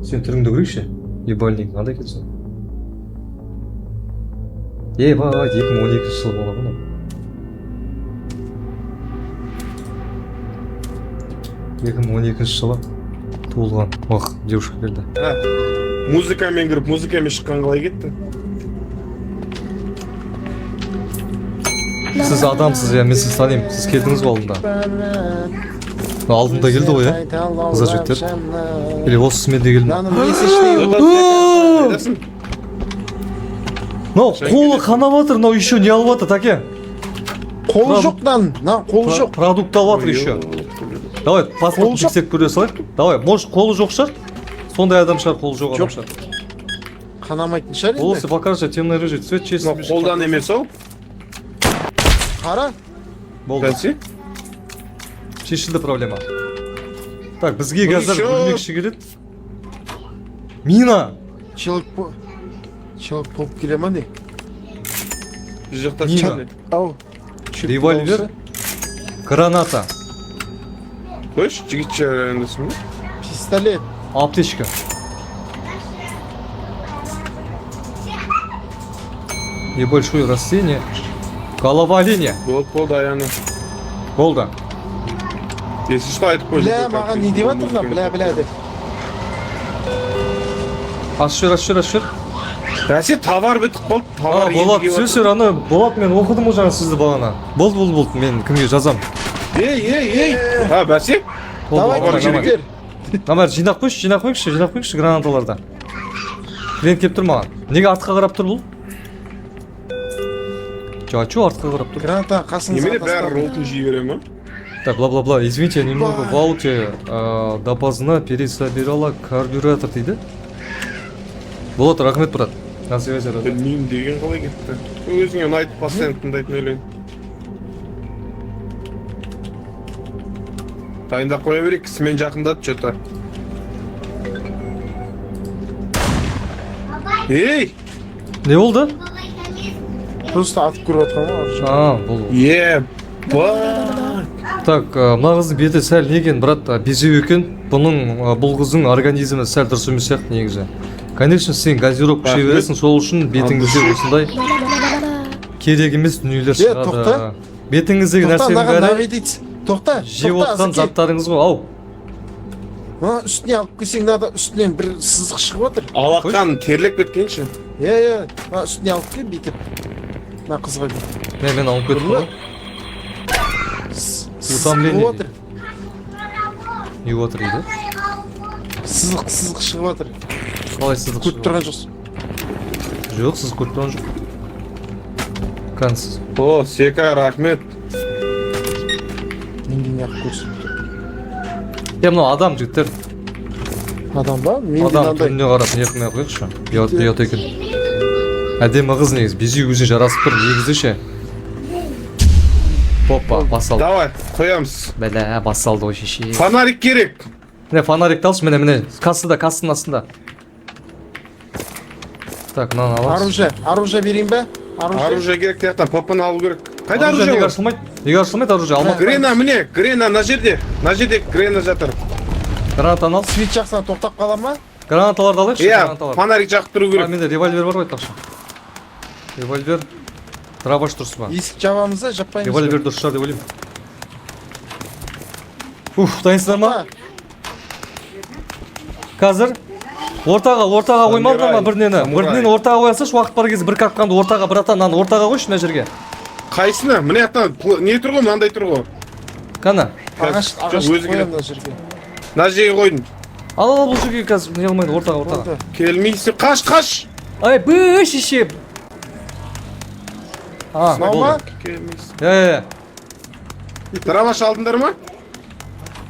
Сен түріңді көрейікші. Ебальник, қандай екенсің? Еба, 2012 жылы бала ғой мынау. 2012 жылы туылған. Ох, девушка келді. А, музыкамен кіріп, музыкамен шыққан қалай кетті? Сіз адамсыз, иә, мен сізді танимын. Сіз келдіңіз ғой алдында. Мынау алдында келді ғой, иә? Қыздар, жігіттер. Или осы сменде келді ме? Мынаның месячный. Қайдасың? Мынау қолы қанап жатыр, мынау еще не алып жатыр, таке? Қолы жоқ мынаның, мынаның қолы жоқ. Продукт алып жатыр еще. Давай, паспортын Қолы жоқ. тексеріп көре салайық. Давай, может, қолы жоқ шығар? Сондай адам шығар, қолы жоқ адам Жоқ. шығар. Қанамайтын шығар енді. Волосы покрашены темно рыжий цвет, честь. Мынау қолдан емес ау. Қара. Болды. Бәсе. Шешілді проблема. Так, бізге Ну қазір еще. өлмекші келеді. Мина! Человек болып келе ма, не? Біз жақта Мина. шыққан. Ау. Револьвер. Граната. Қойшы, жігітше райондасың ба? Пистолет. Аптечка. Небольшое растение. Голова оленя. Болды, болды, аяны. Болды. Если что, айтып қой. Бля, маған не деп жатыр мына, бля, бля деп. Ашып жібер, ашып жібер, ашып жібер. Бәсе, товар бітіп қалды. А, Товар енді Болат, келіп все, все, ана, Болат, мен оқыдым ғой жаңа сізді бағана. Болды, болды, болды, мен кімге жазам. жатыр. Ей, ей, ей. А, бәсе? Болды, Давай, давай, давай. жігіттер. Давай, жинап қойшы, жинап қойыңызшы, жинап қойыңызшы гранаталарды. Клиент келіп тұр маған. Неге артқа қарап тұр бұл? Чё, а чё артқа қарап тұр? Граната қасыңызға Немене, бәрі тастадым. роллтон жей бере ма? Так, бла-бла-бла. Извините, я немного в ауте, допоздна пересобирала карбюратор дейді. Болат, рахмет, брат. На связи, рад. Білмеймін деген қалай кетті? Өзіңе ұнайды, постоянно тыңдайтын өлең. Дайындап қоя берейік, кісімен жақындады че-то. Ей! Не болды? Просто атып көріп жатқан ғой ар жағын. А, бұл. Е, ба! Так, мына қыздың беті сәл не екен, брат, безеу екен. Бұның, бұл қыздың организмі сәл дұрыс емес сияқты негізі. Конечно, сен газировка іше Рахмет. бересің, сол үшін бетіңізде осындай керек емес дүниелер Е, шығады. тоқта. Бетіңіздегі Тоқта, нәрсенің мынаған бәрі наведить. Тоқта, жеп тоқта, отқан Азеке. заттарыңыз ғой, ау. Мына үстіне алып келсең, мынада үстінен бір сызық шығып отыр. Алақан терлеп кеткенші. Иә, иә, мына үстіне алып кел бүйтіп. Мына қызға бүйтіп. Мен алып кеттім ғой. Сызық Утомление болып отыр. Не болып отыр дейді? Сызық, сызық шығып жатыр. Қалай сызық Көріп шығып тұрған жоқсың. Жоқ, сіз көріп тұрған жоқ. Кансыз. О, Сека, рахмет. Менде неғып көрсетіп тұр? Е, мынау адам, жігіттер. Адам ба? Менде Адам мынандай. түріне қарап не қылмай ақ қояйықшы. Ұят, ұят екен. Әдемі қыз негізі, безеу өзіне жарасып тұр негізі ше. Опа, бас алды. Давай, қоямыз. Бәлә, бас салды ғой шеше. Фонарик керек. Міне, фонарикті алшы, міне, міне, кассада, кассаның астында. Так, мынаны аламыз. Оружие, оружие берейін ба? Оружие. Оружие керек тияқтан, ПП-ны алу керек. Қайда Оружие оружие неге бар? ашылмайды? Неге ашылмайды оружие? Алма. Грена, міне, грена мына жерде. Мына жерде грена жатыр. Гранатаны ал. Свет жақсаң тоқтап қала ма? Гранаталарды алайықшы, Иә, гранаталарды. фонарик жағып тұру А, керек. менде револьвер бар ғой айтпақшы. Револьвер. Дробаш дұрыс па? Есік жабамыз да, жаппаймыз ба? Револьвер дұрыс шығар деп ойлаймын. Уф, дайынсыздар ма? А, Қазір ортаға, ортаға қоймадыңдар ма Самурай, бір нені? Бір самурай. нені ортаға қоя салшы, уақыт бар кезде бір капканды ортаға, братан, мынаны ортаға қойшы мына жерге. Қайсыны? Міне жақтан не тұр ғой, мынандай тұр ғой. Қана. Ағаш, Жоқ, ағаш өзі қоямын келеді. мына жерге. Мына жерге қойдым. Ал, ал, бұл жерге қазір не қылмайды, ортаға, ортаға. Болды. Келмейсің. Қаш, қаш. Ай, бы шеше. А, Мынау ма? болды. Келмейсің. Иә, иә, иә. Дробаш алдыңдар ма?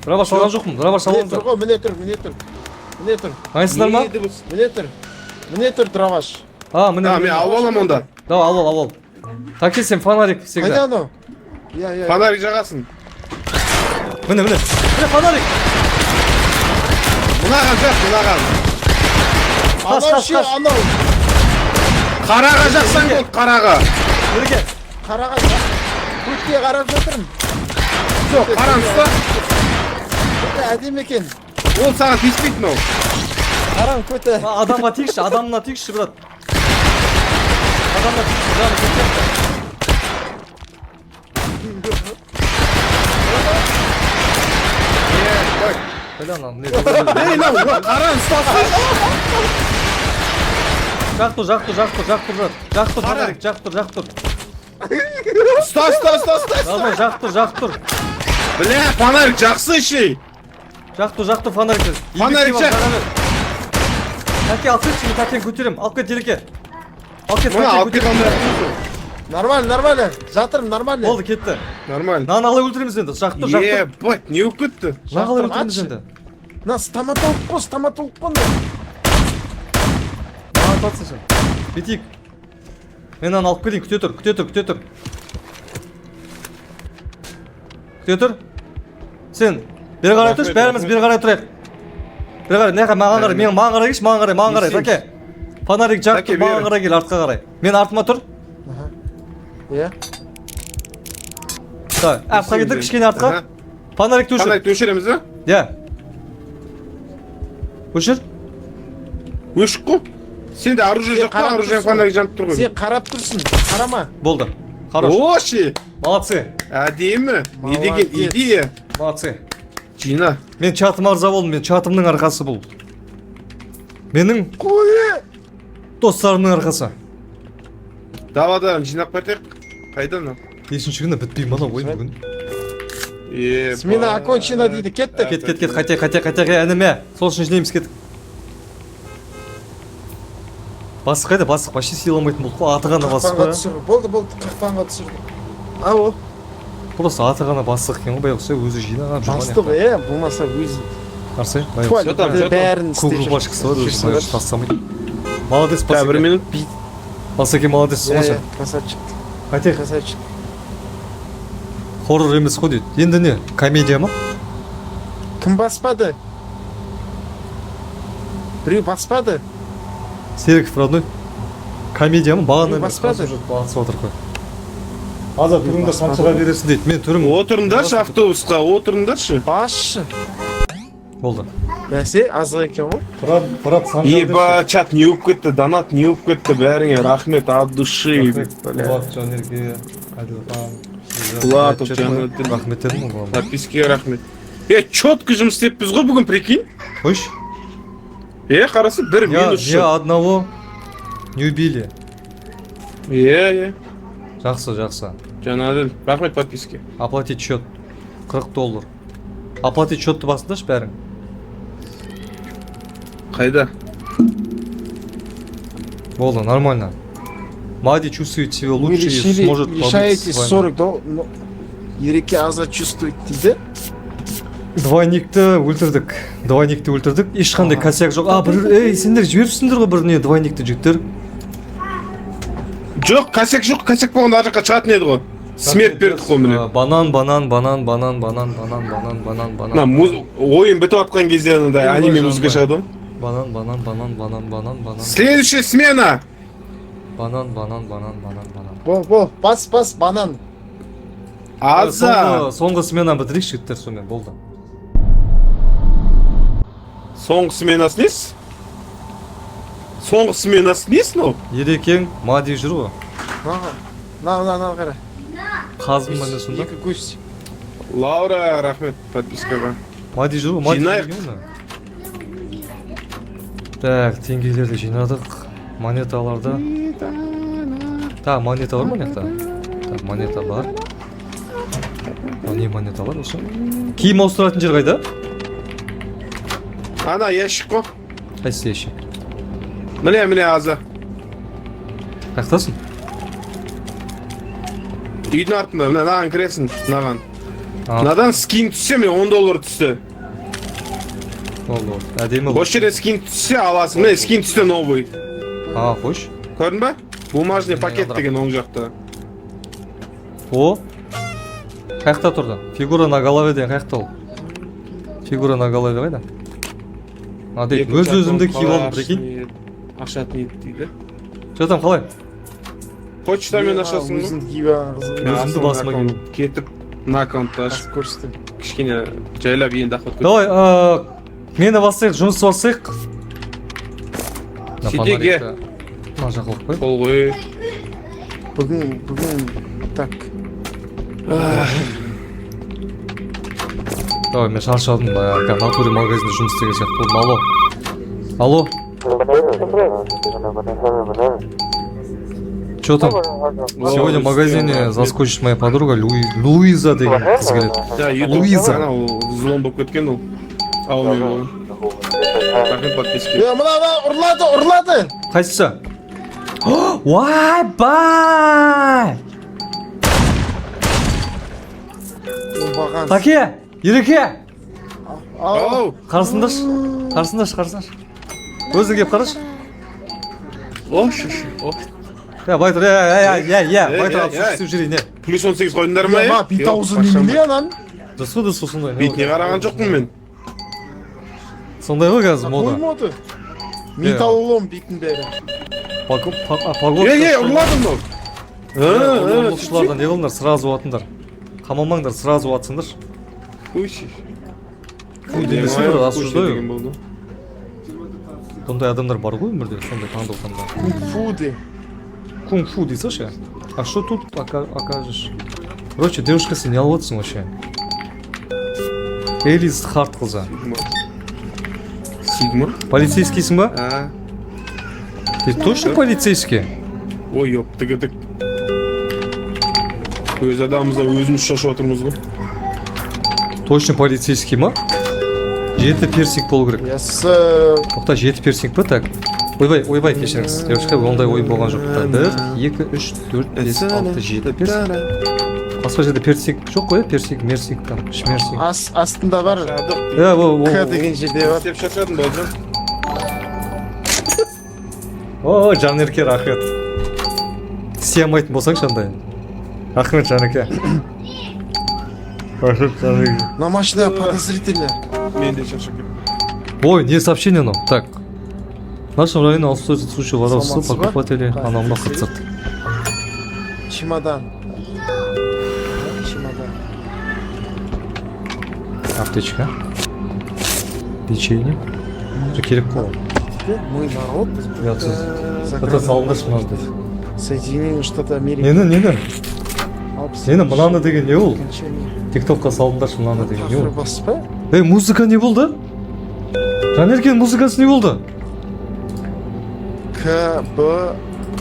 Дробаш алған жоқпын, дробаш Міне тұр алыңыздар. ғой, міне тұр, міне тұр. Міне тұр, Дайынсыздар ма? Не еді бұл? міне тұр. Міне тұр дробаш. А, міне. А, Міне. мен алып аламын онда. Давай, алып ал, алып ал. Таке, сен фонарик Қайда всегда. анау? Иә, иә. Фонарик жағасың. Міне, міне. Міне фонарик. Мынаған жақ, мынаған. Қаш, Анау қаш, ше, қаш. анау. Қараға жақсаң болды, қараға. Ереке. Қараға. Көкке қарап жатырмын. Жоқ, қараны ұста. Көті әдемі екен. Ол саған тиіспейді мынау. Қараң көті. Адамға тиікші, адамына тиікші, брат. Адамдар жаны кетті. Бля, мынаны не? Ей, мынау қара, ұстасайшы. Жақ тұр, жақ тұр, жақ тұр, жақ тұр, брат. Жақ тұр, фонарик, жақ тұр, жақ тұр. Ұста, ұста, ұста, ұста. Родной, жақ тұр, жақ тұр. Бля, фонарик жақсы ше. Жақ тұр, жақ тұр, фонарик. Фонарик жақ. Тәке, алып кетші, мен тәкені көтеремін. Алып кет, Ереке. Алып кет, Мына тәкені алып кет көтеремін. анда. Нормально, нормально. Жатырмын, нормально. Болды, кетті. Нормально. Мынаны қалай өлтіреміз енді? Жақ тұр, жақ тұр. Ебать, не болып кетті? Мынаны қалай Жақтырма, өлтіреміз атшы. енді? Мына стоматолог қой, стоматолог қой мына. Маған атасың сен. Бүйтейік. Мен мынаны алып келейін, күте тұр, күте тұр, күте тұр. Күте тұр. Сен бері қарай тұршы, Рахмет, бәріміз рахмет. бері қарай тұрайық. Бері қарай, мына жаққа маған қарай, мен маған қарай келші, маған қарай, маған қарай, Не Тәке. Фонарик жақ Тәке, тұр, маған бері. қарай кел, артқа қарай. Мен артыма тұр. Иә. Так, артқа кеттік, кішкене артқа. Аха. Фонарикті өшір. Фонарикті өшіреміз ба? Иә. Өшір. Өшік қой. Сенде оружие Сен жоқ қой, қарап оружие тұрсың. фонарик жанып тұр ғой. Сен қарап тұрсың, қарама. Болды. Хорош. О, ше. Молодцы. Әдемі. Не деген Молодец. идея. Молодцы. Жина. Мен чатыма ырза болдым, мен чатымның арқасы бұл. Менің Қой. достарымның арқасы. Даладан жинап қайтайық. Қайда мынау? Нешінші күні бітпей ма ойын бүгін? Ебать. Смена окончена дейді, кеттік. Кет, кет, кет, қайтайық, қайтайық, қайтайық, ей, ініме. Сол үшін жинаймыз, кеттік. Бастық қайда? Бастық вообще сыйламайтын болды ғой. Аты ғана бастық Қақпанға қой. түсірді. Болды, болды, қақпанға түсірді. Ау, Просто аты ғана бастық екен ғой, байғұс өзі жинап жүрген. бастық, е, болмаса өзі. Қарсы, байғұс. Туалетті там, чё там? бәрін Көк істеп жүр. рубашкасы бар, өзі Жүрсің байғұс тастамайды. Молодец, Так, бір Басеке. минут. Басеке, молодец, Иә, болмаса. иә, красавчик, Қайтайық. красавчик. Хоррор емес қой дейді. Енді не? Комедия ма? Кім баспады? Біреу баспады? Серіков родной. Комедия ма? Бағана Біреу баспады. Басып отыр қой. Аза, түріңді баспады. қаншаға бересің дейді. Мен түрім Отырыңдаршы автобусқа, отырыңдаршы. Басшы. болды. Бәсе, азық екен ғой. Брат, брат, Еба, чат не болып кетті, донат не болып кетті, бәріңе рахмет от души. Бля. Болат Жанерге, Әділхан, Булатов, Жанәділ. Рахмет дедім ғой. Подпискеге рахмет. Е, четко жұмыс істеппіз ғой бүгін, прикинь. Қойшы. Е, қарасы, бір Я, минус я жоқ. одного не убили. Е, е. Жақсы, жақсы. Жанәділ, рахмет подписке. Оплатить счет. 40 доллар. Оплатить счетты басыңдаршы бәрің. Қайда? Болды, нормально. Мади чувствует себя Вы лучше и лишили, сможет побыть лишаетесь с вами. 40 долларов. Но Ереке аза чувствует дейді. Двойникті өлтірдік. Двойникті өлтірдік. Ешқандай Ага. косяк жоқ. А, бір, ей, сендер жіберіпсіңдер ғой бір не двойникті, жігіттер. Жоқ, косяк жоқ, косяк болғанда ар жаққа шығатын еді ғой. Смерть бердік қой міне. А, банан, банан, банан, банан, банан, банан, банан, банан, Мына банан. ойын бітіп жатқан кезде анандай Ой, аниме музыка жанбай. шығады ғой. Банан, банан, банан, банан, банан, банан. Следующая смена. Банан, банан, банан, банан, банан. Бол, бол, бас, бас, банан. Аза. Соңғы сменаны бітірейікші, жігіттер, сонымен болды. Соңғы сменасы несі? Соңғы сменасы несі мынау? Ерекең, Мади жүр ғой. Мына, мына, мына, мына қара. Қазын ба не сонда? Екі гусь. Лаура, рахмет подпискаға. Мади жүр ғой, Мади Жинайық. жүрген ғой. Так, теңгелерді жинадық. Монеталарды. Так, монета бар ма мына жақта? Так, монета бар. Мынау не монеталар осы? Киім ауыстыратын жер қайда? Ана ящик қой. Қайсы ящик? Міне, міне, Аза. Қаяқтасың? Үйдің артында, міне, мынаған кіресің, мынаған. А, Мынадан скин түссе, міне, 10 доллар түсті. болды, болды. Әдемі болды. Осы жерде скин түссе аласың. Міне, скин түсті новый. А, қойшы. Көрдің ба? Бумажный пакет Алдырақ. деген оң жақта. О! Қаяқта тұрды? Фигура на голове деген қаяқта ол? Фигура на голове қайда? А, дейді, өз өзімді киіп алдым, прикинь. Ашатын еді дейді. Че там, қалай? Почтамен ашасың ба? Өзіңді киіп алған қызық. Өзімді Основной басыма аккаунт кетіп, мына аккаунтты ашып, Басып көрсетемін. кішкене жайлап енді охот Давай, мені бастайық, жұмыс бастайық. Мына Сидеге. фонарикті мына жаққа қойып қой. Қол қой. Бүгін так. Давай, мен шаршадым, баяғы натуре магазинде жұмыс істеген сияқты болдым. Алло. Алло. Че там? Сегодня в магазине заскочит моя подруга Луиза деген қыз келеді. Да, YouTube Луиза. Анау взлом болып кеткен ол. Аумен болған. Рахмет подписке. Е, мына ұрлады, ұрлады. Қайсысы? Ойбай! Оңбаған. Таке! Ереке! Ау. Ау! Қарасыңдаршы. Қарасыңдаршы, қарасыңдаршы. Өзің келіп қарашы. О, шеш. О. Я, бай тұр, я, я, я, я, Е, бай тұр, е, алып е. істеп жіберейін, не. Плюс 18 қойдыңдар ма? Ма, бет аузы немене анан? Дұрыс қой, дұрыс қой, сондай. Бетіне қараған жоқпын мен. Сондай ғой қазір мода. Қоймады. Металлолом бетін бәрі. Погода. Ей, ей, ұрлады мынау. Ұрлықшылардан не қылыңдар, сразу атыңдар. Қамамаңдар, сразу атсыңдаршы. Қойшы. Фу демесін, бір осуждаю. Сондай адамдар бар ғой өмірде, сондай таңдау таңдау. Кунг-фу де. Кунг-фу дей салшы. А что тут окажешь? Короче, девушка, сен не алып отырсың вообще? Элис Харт қызы. Сигма? Полицейскийсің ба? А. Ты точно полицейский? Ой, ёп, тігі тік. Өз адамымыздан өзіміз шошып отырмыз ғой. Точно полицейский ма? Жеті пирсинг болу керек. Ясы. Тоқта, жеті пирсинг па? Так. Ойбай, ойбай, кешіріңіз. Девушка, ондай ой болған жоқ. Так, бір, екі, үш, төрт, бес, алты, жеті пирсинг. Басқа жерде пирсинг жоқ қой, иә? Пирсинг, мерсинг, там, шмерсинг. Астында бар. Е, о, о, К деген жерде бар. Істеп шаршадым, Балжан. О, Жанерке, рахмет. Істей алмайтын болсаңшы андай. Рахмет, Жанерке. Рахмет, Жанерке. Мына машина подозрительно. Мен де шаршап кеттім. Ой, не сообщение нам. Так. В нашем районе обсуждается случай воровства Саламатсыз ба? покупателей. Анау мынау қырт. Чемодан. Чемодан. Аптечка. Лечение. Же керек қой. Мы народ. Ұятсыз. Это салыңдаршы мынаны. Соединенные Штаты Америки. Нені, нені? Нені, мынаны деген не ол? Окончание. Тиктокқа салыңдаршы мынаны деген не Тақырып ол? баспа? Ей, музыка не болды? Жанеркенің музыкасы не болды? К, Б,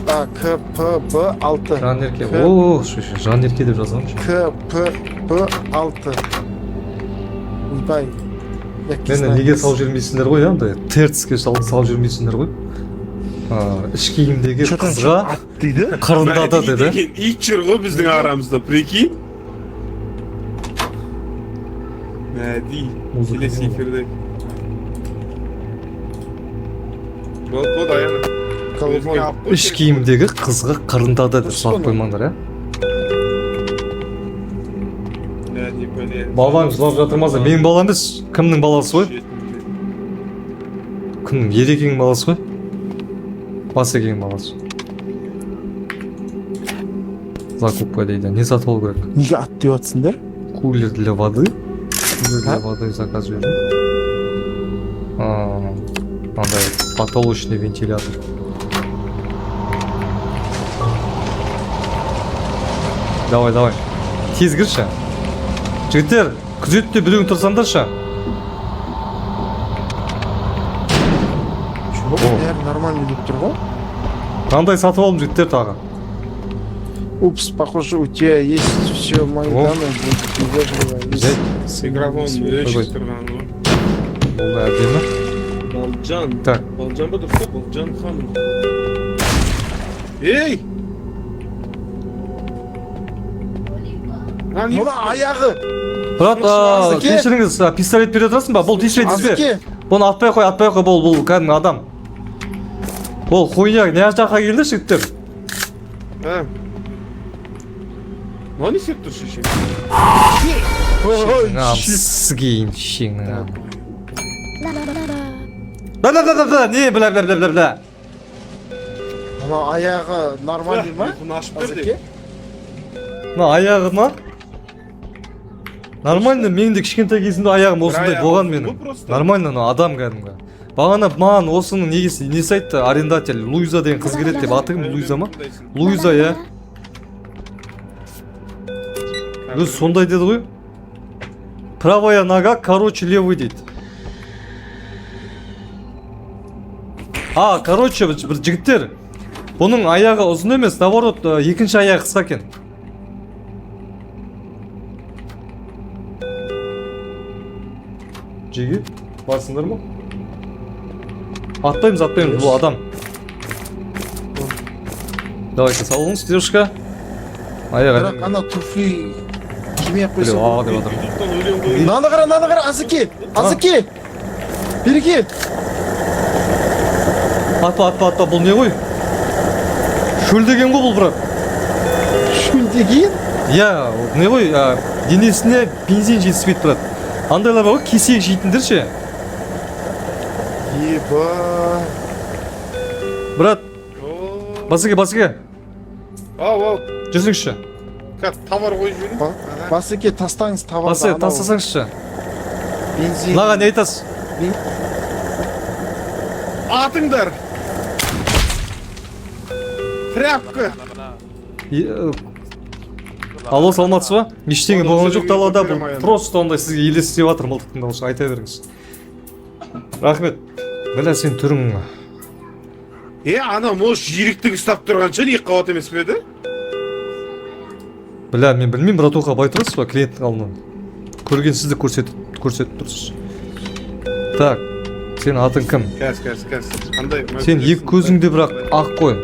А, К, П, Б, 6. Жанерке. К. О, шеше, Жанерке деп жазғаншы. К, П, Б, 6. Ойбай. Мені неге салып жібермейсіңдер ғой, андай терцке салып жібермейсіңдер ғой. Іш киімдегі қызға дейді? қырындады деді. Деген ит жүр ғой біздің арамызда, прикинь. Мәди, Музыка келесі не болды? эфирде. Болды, болды, Аяна. Голубой. Өзіңе алып қой. Іш киімдегі қызға қырындады деп салып қоймаңдар, ә? Мәди, бәле. Балаң жылап жатыр ма? Менің балам емес, кімнің баласы ғой? Кімнің? Ерекеңнің баласы ғой? Басекеңнің баласы. Закупка дейді. Не сатып алу керек? Неге ат деп жатсыңдар? Кулер для воды. Кулер для А? воды заказ бердім. Андай потолочный вентилятор. Давай, давай. Тез кірші. Жігіттер, күзетте біреуің тұрсаңдаршы. Жоқ, бәрі нормально деп тұр ғой. Қандай сатып алдым, жігіттер, тағы? Упс, похоже, у тебя есть все мои О. данные, будет невежливо. Взять. Микрофон Ойбай. өшіп тұрған ғой. Бұл да әдемі. Балжан. Так. Балжан ба дұрыс па? Балжан ханым. Ей! Мына не? Мына аяғы. Брат, Азеке. кешіріңіз, пистолет бере тұрасың ба? Бұл тиіспе, тиіспе. Азеке. Бұны атпай қой, атпай қой, бұл кәдімгі адам. Бұл хуйня, не жаққа келді, жігіттер? А. Мынау не істеп тұр, шеше? Ой, Сігейін, шешеңнің. Да, да, да, да, да, не, бля, бля, бля, бля, бля. Мына аяғы нормальный ма? Ұйқыны ашып бер Азеке? де. Мына аяғы ма? Нормально, менің де кішкентай кезімде аяғым осындай аяғы болған ұзын менің. ғой просто. Нормально, мына адам кәдімгі. Бағана маған осының негесі несі айтты, арендатель, Луиза деген қыз келеді деп. Аты кім, Луиза ма? Луиза, иә. Өзі сондай деді ғой. Правая нога короче левый дейді. А, короче, бір жігіттер, бұның аяғы ұзын емес, наоборот, екінші аяғы қысқа екен. Жеге, барсыңдар ма? Атпаймыз, атпаймыз, бұл адам. Давайте, сау болыңыз, девушка. Аяғы Бірақ ана туфли кимей ақ қойса. Біреу а деп жатыр. Ютубтан өлең қойып. Мынаны қара, мынаны қара, Асеке, Асеке, бері кел. Атпа, атпа, атпа, бұл не ғой? Шөлдеген ғой бұл, брат. Шөлдеген. Иә, ол не ғой, денесіне бензин жетіспейді, брат. Андайлар бар ғой, кесек жейтіндер ше. Еба. Брат, О, басеке, басеке, ау, ау. жүрсеңізші. Қазір товар қойып жіберейін. Басеке, тастаңыз товарды. Басеке, анау тастасаңызшы. Бензин. Мынаған не айтасыз? Атыңдар. Тряпка. Алло, саламатсыз ба? Ештеңе Оны болған жоқ сөйлеуге далада, көтеремін бұл аяғын. просто андай сізге елестеп жатыр мылтықтың дауысы, айта беріңіз. Рахмет. Бля, сен түрің. Е, ана может жүйріктік ұстап тұрған шығар, екі қабат емес пе еді? Бля, мен білмеймін, братуха, бай тұрасыз ба клиенттің алдынан? Көрген сізді көрсетіп тұрсыз. Так, сен атың кім? Қазір, қазір, қазір. Қандай? Сен екі көзіңде бірақ ақ қой.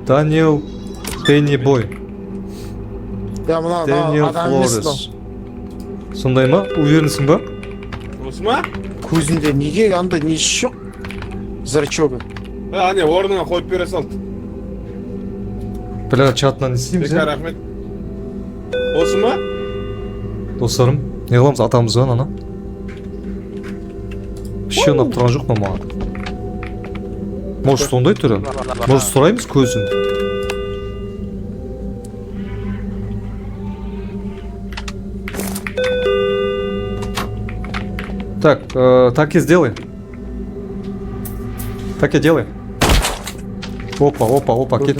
Даниэл Дэнни Бой. Я мына Дэниел адам емес мынау. Флорес. Сондай ма? Уверенсің ба? Осы ма? Көзінде неге андай несі жоқ? Зрачогы. А, не, орнына қойып бере салды. Бля, чатынан не істейміз, Бека, иә? рахмет. Осы ма? Достарым, не қыламыз, атамыз ба ана? Вообще ұнап тұрған жоқ па маған? Может, сондай түрі? Может, сұраймыз көзін? Так, так и сделай. Так и делай. Опа, опа, опа, кет.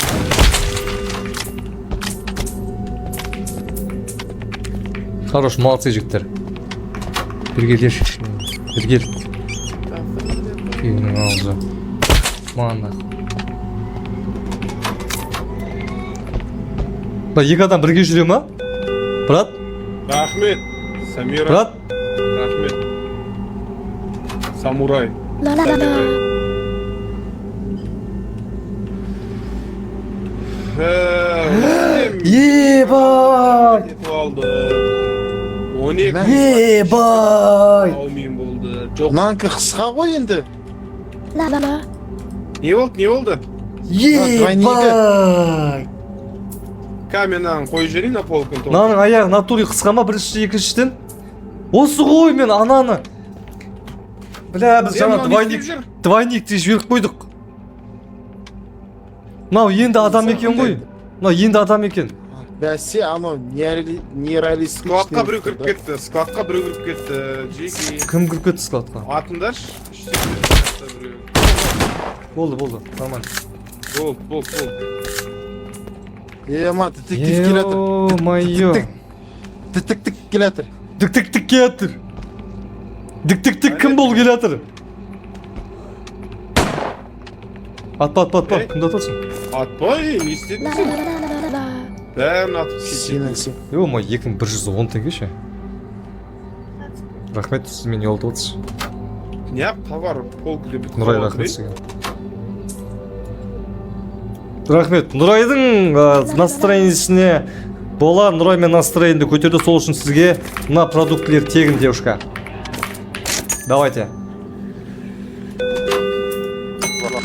Хорош, молодцы, жігіттер. Бері кел, бері кел. Күйінің аузы. Маған нахуй. Мына екі адам бірге жүре ма? Брат, Рахмет. Самира. брат. Рахмет. Самурай. La la la la. Ебать! Кетіп алды. 12 Ебать! аумин болды. Жоқ. Мынанікі қысқа ғой енді. La la la. Не болды, не болды? Ебать! Каменаны қойып жіберейін на полканы. Мынаның аяғы натуре қысқа ма, бірінші, екіншіден? Осы ғой мен ананы. Бля, біз Е, жаңа мынау не двойник, істеп жүр? двойникті жіберіп қойдық. Мынау енді адам екен ғой. Мынау енді адам екен. Бәсе, анау нереалистичный. Складқа біреу кіріп кетті. Складқа біреу кіріп кетті. Жеке. Кім кіріп кетті складқа? Атыңдаршы. Үш біреу. Болды, болды, нормально. Болды, болды, болды. Ема, детектив келатыр. Ё-моё. Детектив келатыр. Дік-дік-дік келатыр. Дік-дік-дік кім болып келатыр? Атпа, атпа, атпа. Ей. Кімді атасың? Атпай, не істедің La сен? la la la la la. Бәрін атып кетті. Сенің сен. Ё-моё, 2110 теңге ше. Рахмет, сіз мені ұялтып отырсыз. Неғып товар полкіде бітіп Нұрай, қалады, рахмет ей? сізге. Рахмет. Нұрайдың настроениесіне бола, Нұрай мен настроениені көтерді, сол үшін сізге мына продуктілер тегін, девушка. Давайте.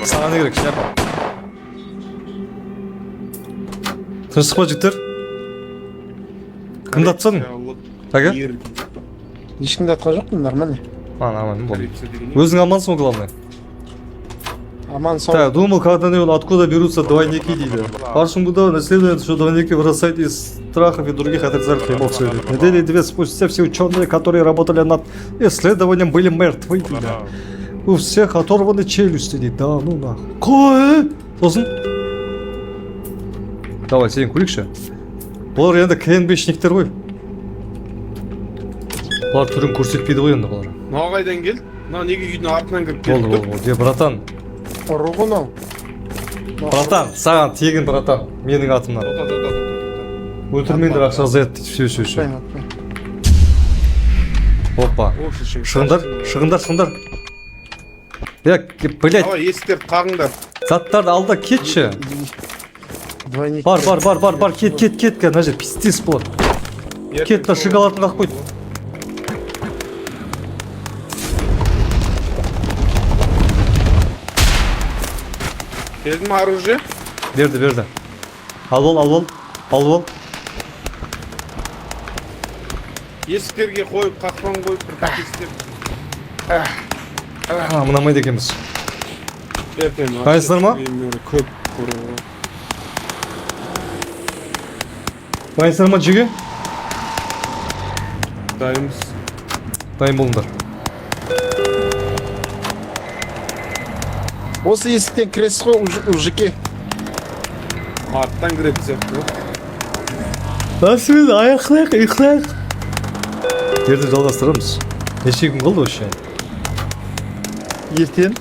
Саған не керек, шляпа? Тыныштық па, жігіттер? Кімді атсаң? Әке? Ер. Ешкімді атқан жоқпын, нормально. А, нормально, болды. Коррупция деген не? Өзің амансың ғой, главное. Аман сау. Так, думал, когда-нибудь, откуда берутся двойники, дейді. В году наследует, что двойники вырастают из страхов и других отрицательных эмоций. Недели две спустя все ученые, которые работали над исследованием, были мертвы, дейді. У всех оторваны челюсти, дейді. Да, ну нахуй. Қой! Сосын? Давай, сен көрейікші. Бұлар енді КНБшниктер ғой. Бұлар түрін көрсетпейді ғой енді бұлар. Мынау қайдан келді? Мынау неге үйдің артынан кіріп Болды, келіп болды, болды. Е, братан, Ұры ғой мынау. братан, саған тегін, братан, менің атымнан. Тоқта, тоқта, тоқта. Өлтірмеңдер, ақша азаяды дейді. Все, все, все. Атпаймын, атпаймын. Опа. О, шешең. Шығыңдар, шығыңдар, шығыңдар. Е, блядь, Давай, есіктерді қағыңдар. Заттарды ал да кетші. Двойник. Бар, бар, бар, бар, бар, кет, кет, кет, мына жер пиздец болады. Кет, мына шоколадын қағып қойды. Берді ма оружие? Берді, берді. Алып ал, алып ал, алып ал. Есіктерге қойып, қақпан қойып, бір істеп. А, мынамайды екенбіз. Ертең Дайынсыздар ма? Көп көріп. Дайынсыздар ма, жеге? Дайынбыз. Дайын болыңдар. Осы есіктен кіресіз ғой, Ужеке. Арттан кіретін сияқты ғой. Nasıl ayaklayaq, ұйықтайық. Ертең жалғастырамыз. Неше күн қалды вообще? Ертең.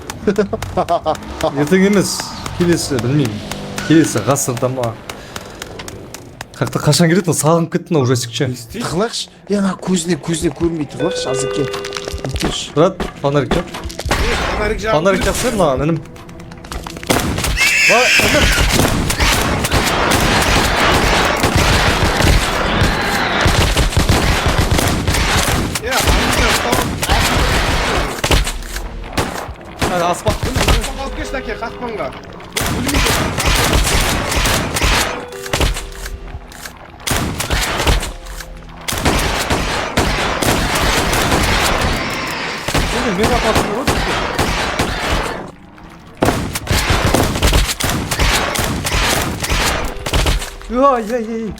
Ертең емес, келесі, білмеймін. Келесі ғасырда ма? Қақта қашан келеді, сағынып кеттім мына ужастик ше. Не істейді? Тығылайықшы. Е, ана көзіне, көзіне көрінбей тығылайықшы, Азеке. Бүйтейікші. Брат, фонарик жап. Фонарик жағып. Фонарик жақсы маған, інім. Ба, інім. Е, оружие ұстап. Әне, аспан. Қақпанға алып келші, әке, қақпанға. Өлмейді. Мен апасың ғой. Ай, ай, ай.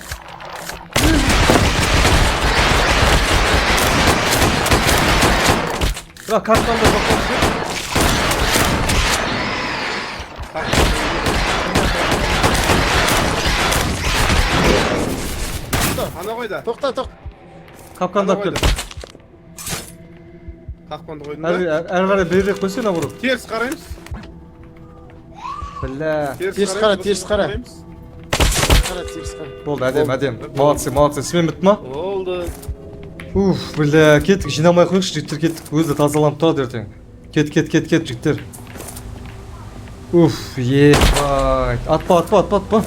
Бірақ картаны да бақылап. Ана қойда. Тоқта, тоқта. Қапқанды алып кел. Қақпанды қойдым да. Әрі қарай берірек қойсай, наоборот. Теріс қараймыз. Бля. Теріс қара, қараймыз, теріс қара. қараймыз. Қара, теріс қара. Болды, әдем, әдем. Молодцы, молодцы. Сімен бітті ма? Болды. Уф, бля, кеттік, жинамай ақ қояйықшы, жігіттер, кеттік. Өзі тазаланып тұрады ертең. Кет, кет, кет, кет, жігіттер. Уф, ебать. Атпа, атпа, атпа, атпа.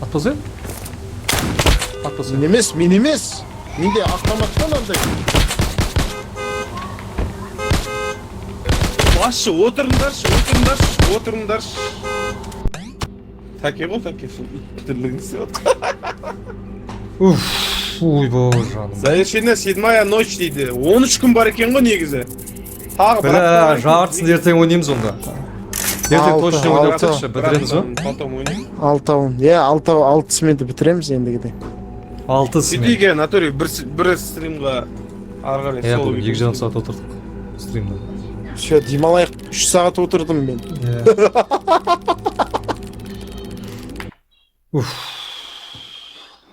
Атпаса? Атпаса. Мен емес, мен емес. Менде автомат қой мынандай. Басшы, отырыңдаршы, отырыңдаршы, отырыңдаршы. Тәке ғой, тәке, сол ит тірлігін істеп жатқан. Уф, ойбой, жаным. Завершена седьмая ночь дейді. 13 күн бар екен ғой негізі. Тағы бір Бля, апта бар екен. Жартысын ертең ойнаймыз онда. Ертең Алты, точно ойнап алты. тастайықшы, бітіреміз ба? Потом ойнаймыз. Алтауын. Иә, алтау, алтысымен де бітіреміз ендігіде. Алты смен. Сөйтейік, иә, натуре бір стримға ары қарай Иә, сол бүгін 2,5 сағат отырдық стримда. Все, демалайық. 3 сағат отырдым мен. Иә. Уф.